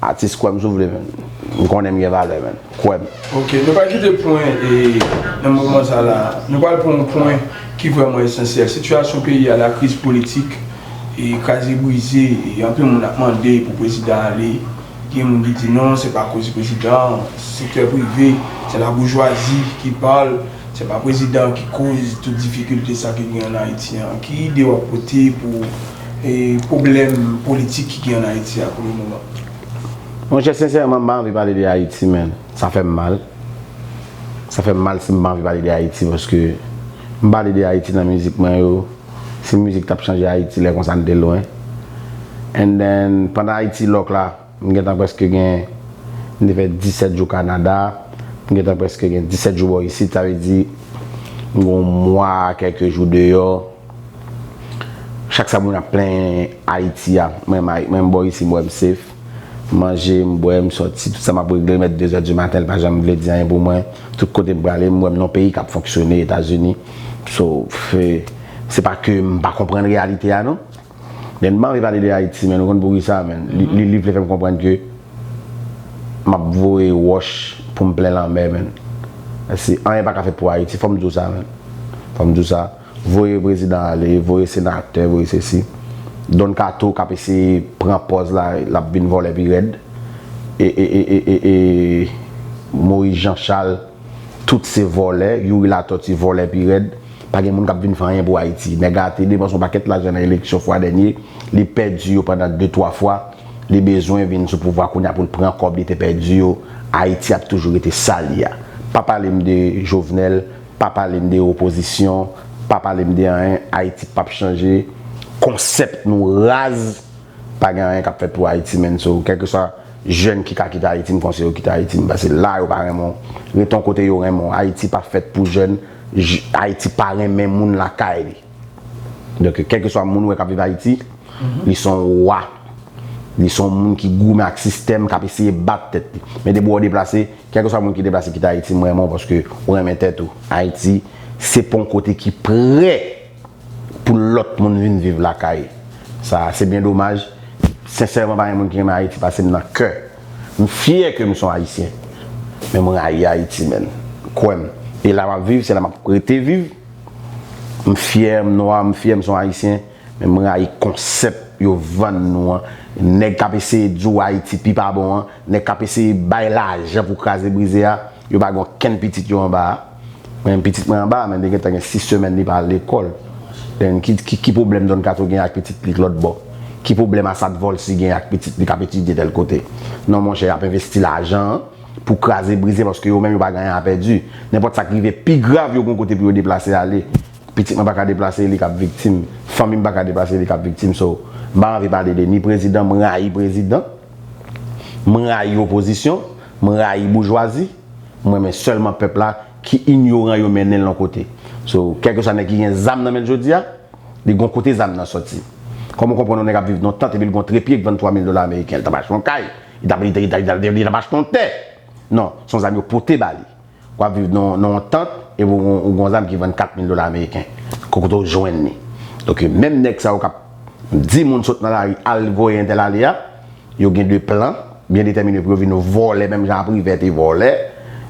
Atis, kwè m si w vle, men. M konnen m gen valè, men. Kwè m. Ok, nou pral kite pwen e nan moman sa la. Nou pral pran yon pwen ki vrèman esansyèl. Sitiyasyon peyi a, lakriz politik, e kraze brize, e anpil moun ap mande pou prezidan ale. Gen moun ki di non, se pa koze prezidan, sektè prive, se laboujwazi ki pale, se pa prezidan ki koz tout difikilte sa ki gen ann Ayiti an. Ki ide w ap pote pou e, pwoblèm politik ki gen ann Ayiti a pou le moman? Monchè, sensèman, m pa anvi pale de Ayiti, men sa fè m mal. Sa fè m mal si m pa anvi pale de Ayiti, paske m pale de Ayiti nan mizik mwen yo. Si mizik t ap chanje Ayiti, lè konsa n te lwen. And then, pandan Ayiti lòk la, m gentan prèske gen, m te fè disèt jou Kanada, m gentan prèske gen disèt jou bò isit, sa vle di, m gen yon mwa a kèk jou deyò. Chak sa moun ap plenyen Ayiti a, mwen, mwen, mwen bò isi, m wè m safe. M manje, m bwè, m sòti, tout sa m ap regle, mèt de zè di maten, l pa janm vle di anyen pou mwen. Tout kote m prale, m wè m nan yon peyi k ap fonksyone, Etazini. So, se, se pa ke m pa konprann reyalite a, non. Men m pa anvi pale de Ayiti, men ou konn poukisa, men. Li, li, li vle fè m konprann ke m ap voye wòch pou m plen lanmè, men. Si anyen pa ka fèt pou Ayiti, fò m di w sa, men. Fò m di w sa. Voye prezidan ale, voye senatè, voye sesi. Don Kato k ap eseye pran pòz la, l ap vin vòlè pi rèd. E, e, e, e, e, e, Moyiz Janchal, tout se vòlè. Youri Latòti vòlè pi rèd. Pa gen moun k ap vin fè anyen pou Ayiti. Nèg la te depanse yon pakèt lajan nan eleksyon fwa dènye. Li pèdi yo pandan de, twa fwa. Li bezwen vin sou pouvwa kounye a pou l pran kòb li te pèdi yo. Ayiti ap toujou rete sa l ye a. Pa pale m de Jovenel, pa pale m de opozisyon, pa pale m de anyen. Ayiti p ap chanje. Konsèp nou raz. Pa gen anyen k ap fèt pou Ayiti, menn. So, kèlkeswa jèn ki ka kite Ayiti, m konseye yo kite Ayiti, m panse la yo pa renmen w. Rete yon kote yo renmen w. Ayiti pa fèt pou jèn. J-, Ayiti pa renmen moun lakay li. Donk, kèlkeswa moun ou wè k ap viv Ayiti, li se yon wa. Li se yon moun ki goumen ak sistèm, k ap eseye bat tèt li. Men depi w deplase, kèlkeswa moun ki deplase kite Ayiti, m renmen w paske ou renmen tèt ou. Ayiti, se pa yon kote ki prè pou lòt moun vin viv lakay. Sa, se byen domaj. Sensèman, pa gen moun ki renmen Ayiti pase m nan kè. M fyè ke m se yon Ayisyen. Men m rayi Ayiti, menn. Kwè m. E la m ap viv, se la m ap rete viv. M fyè, m nwa, m fyè, m se yon Ayisyen. Men m rayi konsèp yo vann nou an. Nèg k ap eseye di w Ayiti pi pa bon an. Nèg k ap eseye bay lajan pou kraze brize a. Yo pa gen okenn pitit yo anba a. Mwen menm pitit mwen anba a, men li gentan gen sis semèn li pa al lekòl. Then, ki, ki, ki pwoblèm Don Kato gen ak pitit li k lòt bò? Ki pwoblèm Asad Volcy gen ak pitit li k ap etidye tèl kote? Non, monchè, y ap envesti lajan an pou kraze brize, paske yo menm yo pa gen anyen a pèdi. Nenpòt sa k rive pi grav, yo gen yon kote pou yo deplase ale. Pitit mwen pa ka deplase, li k ap viktim. Fanmi m pa ka deplase, li k ap viktim. So, m pa anvi pale de ni prezidan, m rayi prezidan. M rayi opozisyon, m rayi boujwazi. M renmen sèlman pèp la ki inyoran yo mennen l yon kote. So, kèlkeswa nèg ki gen zam nan men l jodi a, li gon kote zam nan sòti. Kòman w konprann yon nèg ap viv nan yon tant epi l gon trepye k vann twa mil dola ameriken, l t ap achte yon kay, li t ap, li t ap, li t ap, li t ap achte yon tè? Non, se yon zam yo pote ba li. W ap viv nan, nan yon tant epi w gon, w gon zam ki vann kat mil dola ameriken. Kote w jwenn li? Donk, menm nèg sa yo k ap di moun sot nan lari, al voye entèl ale a, yo gen de plan byen detèmine pou yo vin vòlè, menm jan Privè te vòlè,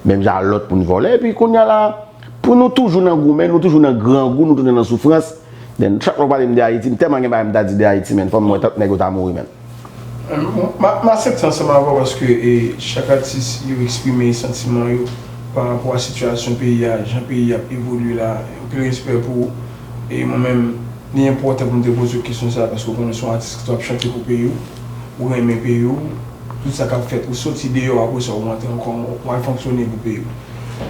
menm jan lòt moun vòlè. Epi kounye a la, pou nou toujou nan goumen, nou toujou nan grangou, nou toujou nan soufrans. Then, chak lè w pale m de Ayiti, m tèlman gen bagay m ta di de Ayiti, menn, fò m wè tant nèg yo ta mouri, menn. M, m, m aksepte ansanm avè w paske, e, chak atis yo eksprime santiman yo pa rapò a sitiyasyon peyi a, jan peyi a ap evolye la. Anpil respè pou ou. E mwen menm, Li enpòtan pou m te poze w kesyon sa a, paske w konnen se yon atis ki t ap chante pou peyi w, ou renmen peyi w, tout sa k ap fèt, ou soti deyò, apre sa, ou rantre ankò, w al fonksyone pou peyi w.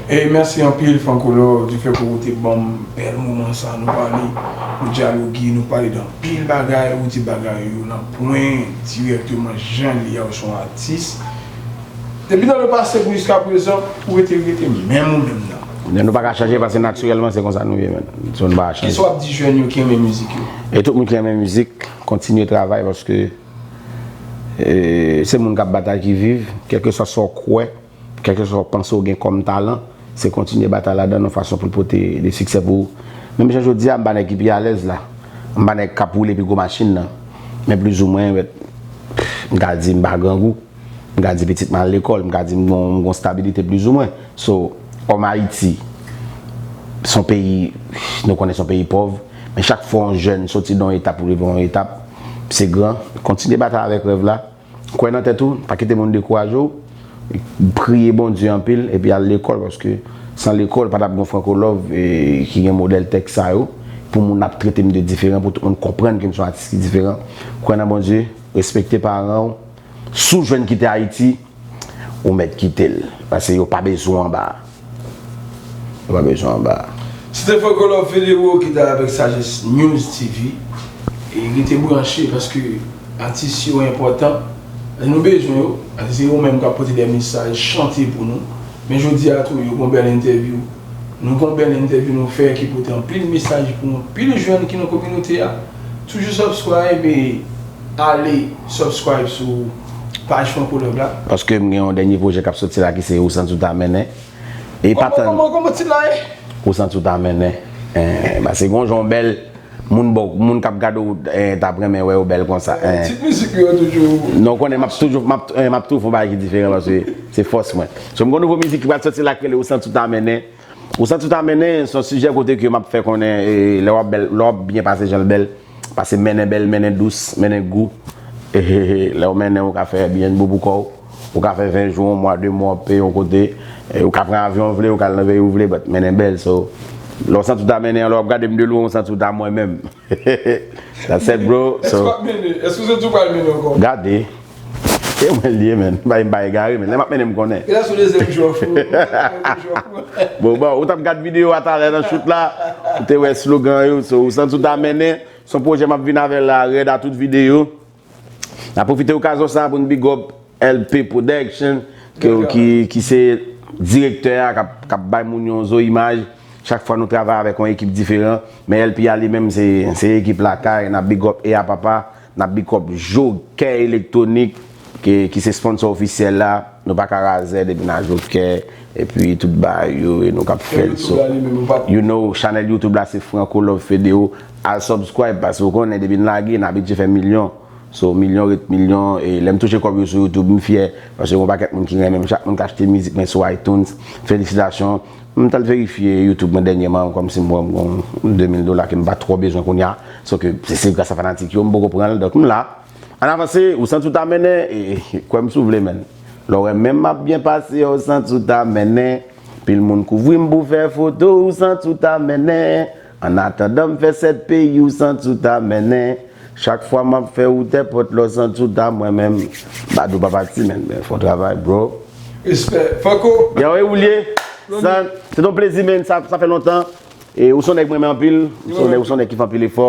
E mèsi anpil, Franco Love, du fait que ou te ban m bèl moman sa, nou pale, nou dyaloge, nou pale de anpil bagay, ou di bagay yo nan pwen, dirèkteman, jan l ye a, ou se yon atis. Depi nan le pase pou jiska prezan, ou rete, rete menm ou menm nan. Men nou pa ka chanje, paske natirèlman, se konsa nou ye, men. So, nou pa ka chanje. Kisa w ap di jèn yo ki renmen mizik yo? E tout moun ki renmen mizik, kontinye travay, paske, e, se moun k ap batay ki viv, kèlkeswa sa w kwè, kèlkeswa w panse w gen kòm talan, se kontinye batay ladan l yon fason pou l pote de siksè pou ou. Menm jan jodi a, m pa nèg ki pi alèz la. M pa nèg k ap woule pi gwo machin nan. Men plizoumwen, m ka di m pa grangou. M ka di pitit mwen al lekòl, m ka di m gon, m gon stabilite plizoumwen. So, kòm Ayiti, se yon peyi, nou konnen se yon peyi pòv, men chak fwa yon jèn soti nan yon etap pou rive nan yon etap, se gran, kontinye batay avèk rèv la, kwè nan tèt ou, pa kite moun dekouraje w, priye Bondye anpil, epi al lekòl, paske san lekòl, pa t ap gen Franco Love, e, ki gen modèl tèks sa yo, pou moun ap trete m de diferan, pou tout moun konprann ke m se yon atis ki diferan. Kwè nan Bondye, respekte paran w, si w jwenn kite Ayiti, ou mèt kite l. Paske yo pa bezwen w anba a. Yo pa bezwen w anba a. Se te Franco Love Federo ki t avèk Sagesse News T V. E rete branche paske atis yo enpòtan. Nou bezwen yo. Paske se yo menm k ap pote de mesaj, chante pou nou. Men jodi a tou, yo gon bèl entèvyou. Nou gon bèl entèvyou nou fè ki pote anpil mesaj pou anpil jèn ki nan kominote a. Toujou subscribe e ale subscribe sou paj Franco Love la. Paske m gen yon dènye pwojè k ap soti la ki se Ou Santi W Ta Mennen. E pa tann. Kòman, kòman, kòman tit la ye? Ou Santi W Ta Mennen. Eh, paske gon jan w bèl, moun bò, moun k ap gade w, eh, t ap renmen wè w bèl konsa. Eh. Tit mizik yo toujou. Non, w konnen m ap toujou, m ap, eh, m ap toujou fè yon bagay ki diferan paske se fòs mwen. So, m gen yon nouvo mizik ki pral soti la ki rele Ou Santi W Ta Mennen. Ou Santi W Ta Mennen, se yon sijè kote ke m ap fè konnen, eh, lè w ap bèl, lè w ap byen pase jan l bèl, pase mennen bèl, mennen dous, mennen gou. Eh, eh, eh, lè w mennen, ou ka fè byen boubou kò w. Ou ka fè ven jou, yon mwa, de mwa, w ap peye yon kote. Eh, ou ka pran avyon w vle, ou ka al nan peyi w vle, but mennen bèl. So, lè w santi w ta mennen, lè w ap gade m de lwen, ou santi w ta mwen menm. That's it, bro. Èske w ap mennen? Èske w santi w pral mennen ankò? Gade. E mwen l ye, men. M pa, m pa egare, men. Lè m ap mennen, m konnen. E la, se dezyèm jou an fou. Bon, bon, ou t ap gad videyo a talè nan shoot la. Ou te wè slogan yo. So, ou santi w ta mennen. Se yon pwojè m ap vin avè l la, rèd a tout videyo. N ap pwofite okazyon sa a pou n big up L P Production, ke, ki, ki se direktè a k ap, k ap bay moun yon zo imaj. Chak fwa nou travay avèk yon ekip diferan. Men L P a li menm, se, se ekip lakay. N ap big up E A Papa, n ap big up Joker Electronic, ki, ki se sponsor ofisyèl la. Nou pa ka razè depi n a Joker. Epi tout bagay yo, e nou k ap fè l. So, you know, chanèl YouTube la se Franco Love Federo. Al subscribe, paske ou konnen depi n lage, n abitye fè milyon. So, milyon ret milyon, e lè m touche kòb yo sou YouTube, m fyè, paske gon pakèt moun ki renmen m, chak moun k achte mizik mwen sou iTunes, felisitasyon. M t al verifye YouTube mwen dènyèman, kòmsi m wè m gon de mil dola ke m pa twò bezwen kounye a, so ke se, se gras a fanatik yo, m poko pran l, donk m la. Ann avanse, ou santi w ta mennen, e, e, kwè m si w vle, menn. Lè w wè menm m ap byen pase, ou santi w ta mennen, pil moun kouvri m pou fè foto, ou santi w ta mennen. Annatandan m fè sèt peyi, ou santi w ta mennen. Chak fwa m ap fè wout èpòt, lè w santi w ta mwen menm. Badou pa pati, men, men fò travay, bro. Respè. Franco. Yo, e ou l ye? San, se ton plezi, men, sa, sa fè lontan. E ou se yon nèg mwen renmen anpil. Ou se yon nèg, ou se yon nèg ki fè anpil efò.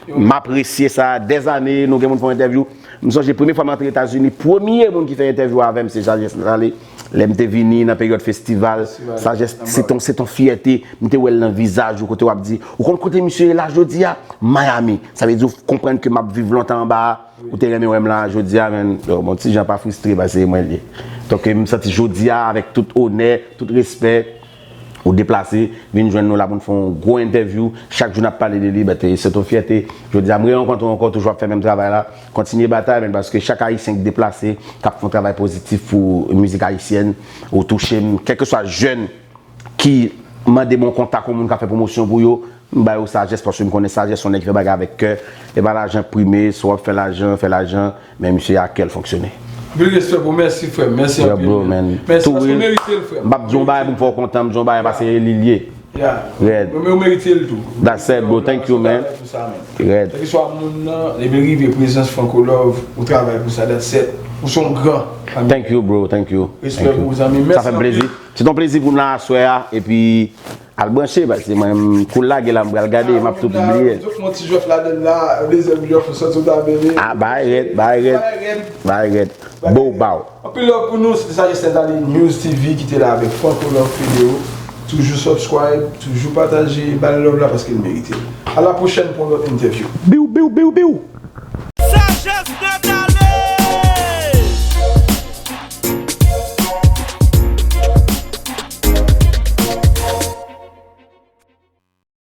M apresye sa. Dèzane, nou gen moun fè yon entèvyou. M sonje premye fwa m antre Etazini, premye moun ki fè entèvyou avè m, se Sagesse Salé. Lè m te vini nan peryòd festival, Sagesse, se ton, se ton fyète. M te wè l nan vizaj ou, kote w ap di, ou konn kote misye ye la jodi a? Miami. Sa vle di ou konprann ke m ap viv lontan anba a. Ou te renmen wè m la jodi a, men, yo, bon, ti jan pa fristre, paske se mwen l ye. Donk, m santi jodi a, avèk tout onè, tout respè, ou deplase, vin jwenn nou la pou n fè yon gwo entèvyou. Chak jou n ap pale de li, but, eh, se yon fyète. Jodi a, m rerankontre w ankò, toujou ap fè menm travay la. Kontinye batay, men paske chak Ayisyen k deplase, k ap fè yon travay pozitif pou mizik ayisyèn, ou touche m, kèlkeswa jèn ki mande m yon kontak, yon moun k ap fè pwomosyon pou yo, m ba yo Sagesse, paske m konnen Sagesse se yon nèg ki fè bagay avèk kè. E pa lajan k prime, si w ap fè lajan, fè lajan, men misye a kè l fonksyone. Anpil respè pou, mèsi, frè m. Mèsi anpil, bro, man. Mèsi paske w merite l, frè m. M p ap di yon bagay pou m fè w kontan, m di yon bagay paske li l ye. Yeah. Red. Mwen, mwen merite l tou. That's it, bro. Thank you, man. Red. Kèlkeswa moun nan, lè l rive, prezans Franco Love, ou travay pou sa, that's it. Ou se yon gran. Thank you, bro. Thank you. Respè pou ou, zanmi. Sa fè m plezi. Se yon plezi pou m la aswè a, epi al branche, paske mwen, m cool lage la, m pral gade, m ap tou pibliye. Yon ti jwèf ladan la, dezyèm jwèf, sòti ou ta bebe. Ah, bay red, bay red. Bay red. Bay red. Bow, bow. Anpil love pou nou, se te sa Justin Dali News T V ki te la avèk Franco Love Video. Toujou subscribe, toujou pataje, ba l love la paske l merite. A la pwochèn pou yon lòt entèvyou. Biw, biw, biw, biw. Sagesse de Dali.